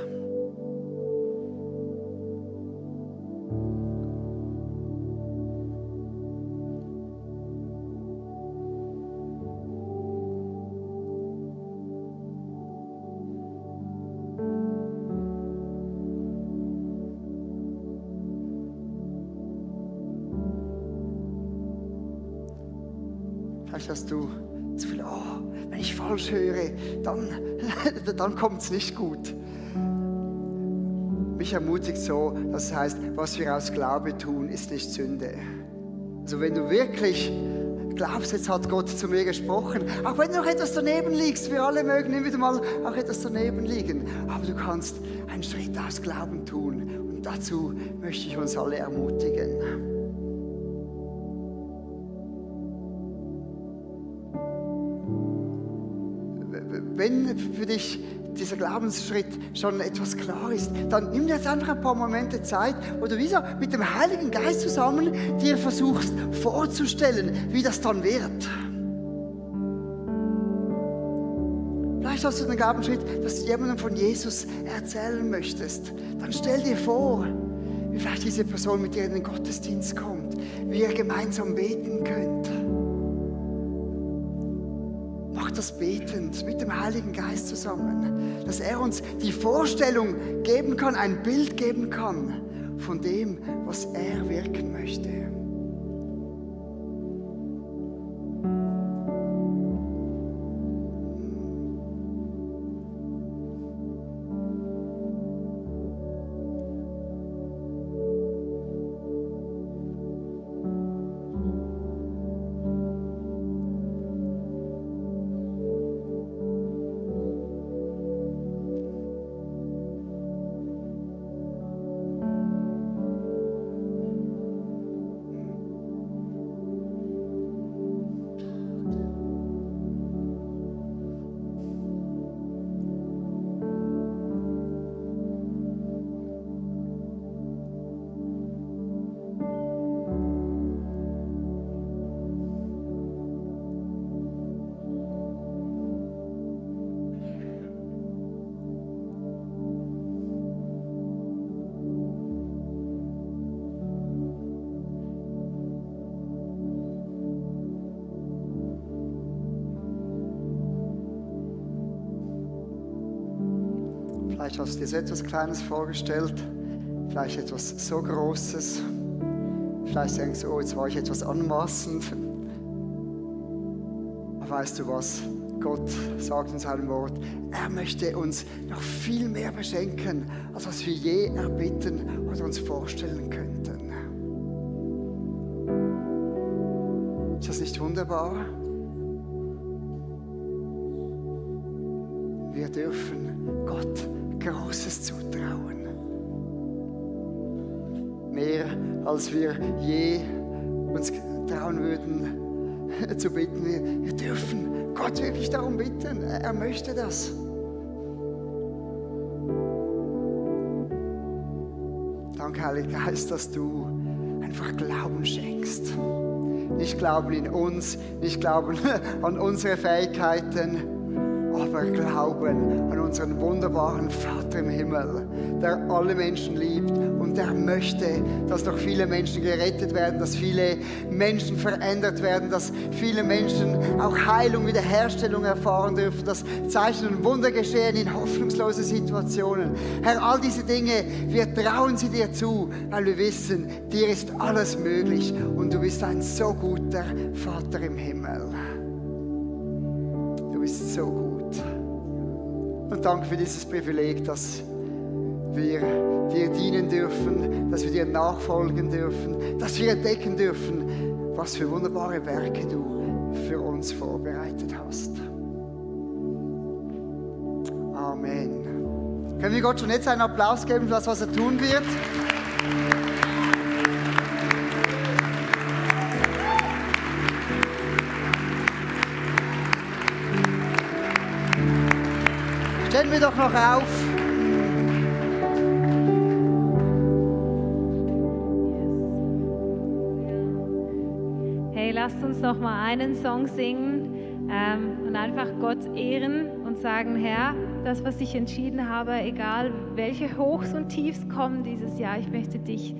Vielleicht hast du zu viel, wenn ich falsch höre, dann kommt es nicht gut. Mich ermutigt so, das heißt, was wir aus Glaube tun, ist nicht Sünde. Also wenn du wirklich glaubst, jetzt hat Gott zu mir gesprochen, auch wenn du noch etwas daneben liegst, wir alle mögen immer wieder mal auch etwas daneben liegen, aber du kannst einen Schritt aus Glauben tun und dazu möchte ich uns alle ermutigen. Wenn für dich dieser Glaubensschritt schon etwas klar ist, dann nimm dir jetzt einfach ein paar Momente Zeit, wo du wieder mit dem Heiligen Geist zusammen dir versuchst vorzustellen, wie das dann wird. Vielleicht hast du den Glaubensschritt, dass du jemandem von Jesus erzählen möchtest. Dann stell dir vor, wie vielleicht diese Person mit dir in den Gottesdienst kommt, wie ihr gemeinsam beten könnt. Macht das betend mit dem Heiligen Geist zusammen, dass er uns die Vorstellung geben kann, ein Bild geben kann von dem, was er wirken möchte. Vielleicht hast du dir so etwas Kleines vorgestellt, vielleicht etwas so Großes. Vielleicht denkst du, oh, jetzt war ich etwas anmaßend. Aber weißt du was? Gott sagt in seinem Wort, er möchte uns noch viel mehr beschenken, als was wir je erbitten oder uns vorstellen könnten. Ist das nicht wunderbar? Wir dürfen Gott Großes zutrauen. Mehr als wir je uns trauen würden zu bitten. Wir dürfen Gott wirklich darum bitten. Er möchte das. Danke, Heiliger Geist, dass du einfach Glauben schenkst. Nicht Glauben in uns, nicht Glauben an unsere Fähigkeiten, aber Glauben an unseren wunderbaren Vater im Himmel, der alle Menschen liebt und der möchte, dass noch viele Menschen gerettet werden, dass viele Menschen verändert werden, dass viele Menschen auch Heilung, Wiederherstellung erfahren dürfen, dass Zeichen und Wunder geschehen in hoffnungslosen Situationen. Herr, all diese Dinge, wir trauen sie dir zu, weil wir wissen, dir ist alles möglich und du bist ein so guter Vater im Himmel. Du bist so gut. Und danke für dieses Privileg, dass wir dir dienen dürfen, dass wir dir nachfolgen dürfen, dass wir entdecken dürfen, was für wunderbare Werke du für uns vorbereitet hast. Amen. Können wir Gott schon jetzt einen Applaus geben für das, was er tun wird? Stellen wir doch noch auf. Hey, lasst uns noch mal einen Song singen und einfach Gott ehren und sagen, Herr, das, was ich entschieden habe, egal welche Hochs und Tiefs kommen dieses Jahr, ich möchte dich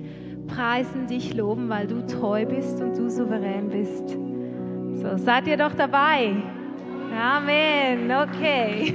preisen, dich loben, weil du treu bist und du souverän bist. So, seid ihr doch dabei? Amen, okay.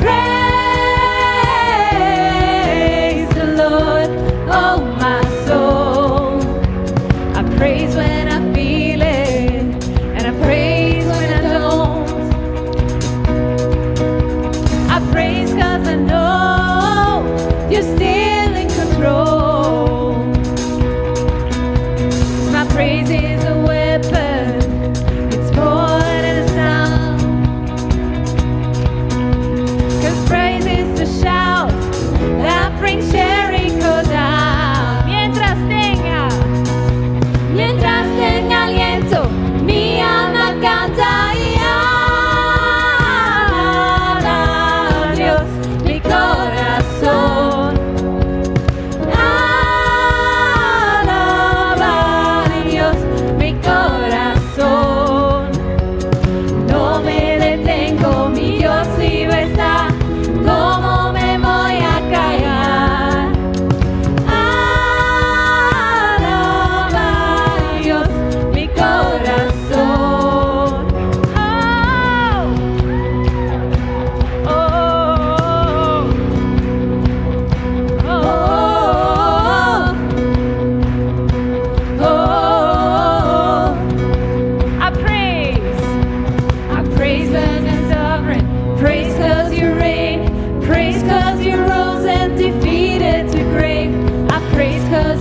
Praise the Lord.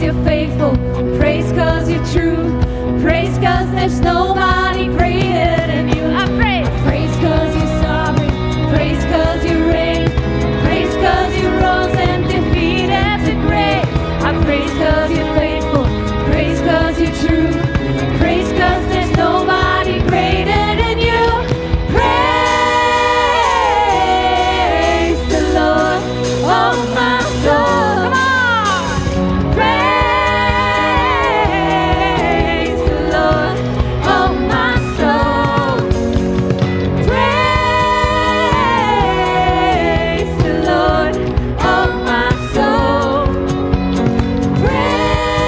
you're faithful. Praise 'cause you're true. Praise 'cause there's nobody greater than you. I praise. Praise 'cause you're sovereign. Praise 'cause you reign. Praise 'cause you rose and defeated the grave. I praise 'cause you're faithful. Praise 'cause you're true. Praise 'cause there's nobody greater than you. Praise the Lord, oh my soul. Come on! Praise the Lord, oh my soul. Praise the Lord, oh my soul. Praise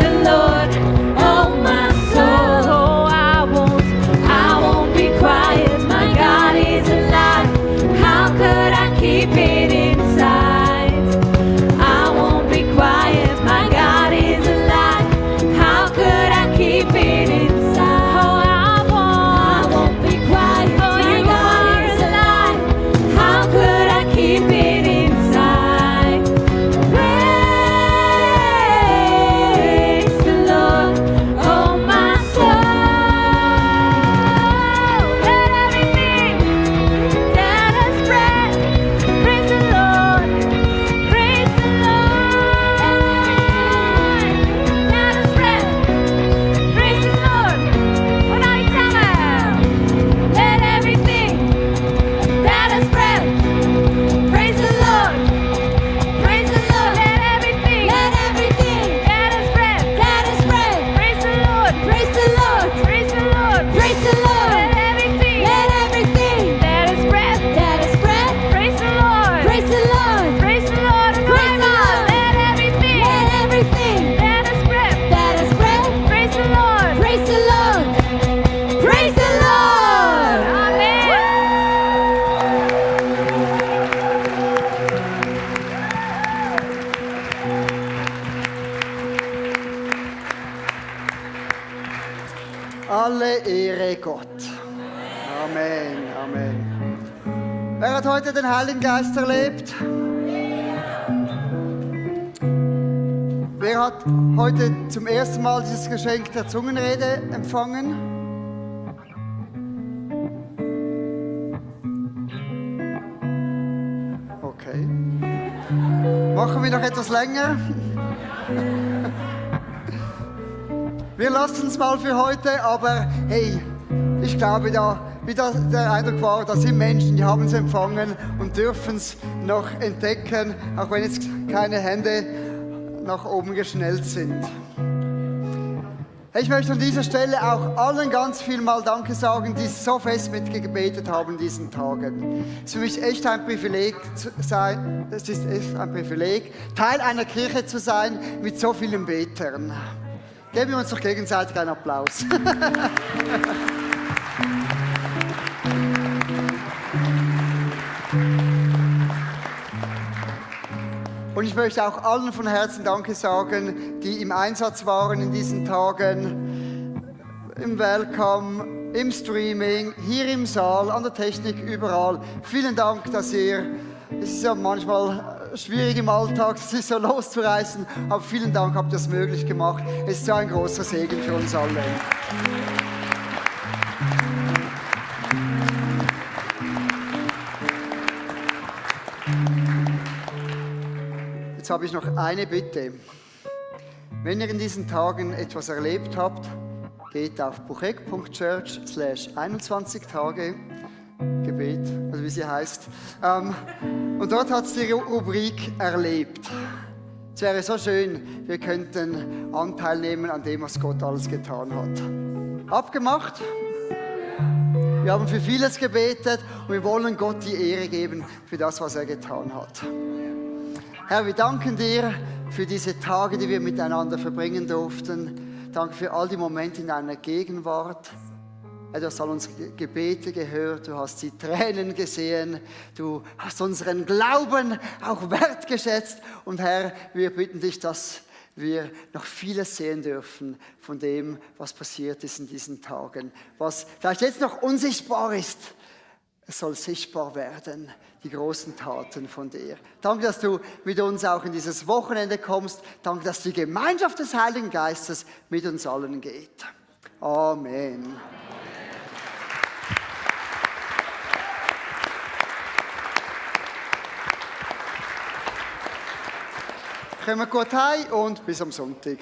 the Lord, oh my soul. I won't be quiet. My God is alive. How could I keep it inside? I won't be quiet. My God is alive. How could I keep it inside? Oh, I won't be quiet. Oh, my God is alive. How could I keep it inside? Praise the Lord, oh my soul. Let everything that has breath praise the Lord. Praise the Lord. That has breath praise the Lord. Och now you tell me. Let everything that has breath praise the Lord. Praise the Lord. Let everything that has breath praise the Lord. Praise the Lord. Praise the Lord. Praise the Lord. Let everything that has breath praise the Lord. Praise the Lord. Praise the Lord. Praise the Lord. Let everything that has breath praise the Lord. Praise the Lord. Praise the Lord. Amen. Alle Ehre Gott. Amen, Amen. Wer hat heute den Heiligen Geist erlebt? Wer hat heute zum ersten Mal dieses Geschenk der Zungenrede empfangen? Okay. Machen wir noch etwas länger? Wir lassen es mal für heute, aber hey, ich glaube, der Eindruck war, da sind Menschen, die haben es empfangen und dürfen es noch entdecken, auch wenn jetzt keine Hände nach oben geschnellt sind. Hey, ich möchte an dieser Stelle auch allen ganz viel mal Danke sagen, die so fest mitgebetet haben in diesen Tagen. Es ist für mich echt ein Privileg es ist echt ein Privileg, Teil einer Kirche zu sein mit so vielen Betern. Geben wir uns doch gegenseitig einen Applaus. Und ich möchte auch allen von Herzen Danke sagen, die im Einsatz waren in diesen Tagen, im Welcome, im Streaming, hier im Saal, an der Technik, überall. Vielen Dank, es ist ja manchmal schwierig im Alltag, es ist so loszureißen, aber vielen Dank, habt ihr es möglich gemacht. Es ist so ein großer Segen für uns alle. Jetzt habe ich noch eine Bitte. Wenn ihr in diesen Tagen etwas erlebt habt, geht auf buchek.church/21 Gebet, also wie sie heißt. Und dort hat es die Rubrik erlebt. Es wäre so schön, wir könnten Anteil nehmen an dem, was Gott alles getan hat. Abgemacht? Wir haben für vieles gebetet und wir wollen Gott die Ehre geben für das, was er getan hat. Herr, wir danken dir für diese Tage, die wir miteinander verbringen durften. Danke für all die Momente in deiner Gegenwart. Herr, du hast all unsere Gebete gehört, du hast die Tränen gesehen, du hast unseren Glauben auch wertgeschätzt. Und Herr, wir bitten dich, dass wir noch vieles sehen dürfen von dem, was passiert ist in diesen Tagen. Was vielleicht jetzt noch unsichtbar ist, Es soll sichtbar werden, die großen Taten von dir. Danke, dass du mit uns auch in dieses Wochenende kommst. Danke, dass die Gemeinschaft des Heiligen Geistes mit uns allen geht. Amen. Kommen wir gut heim und bis am Sonntag.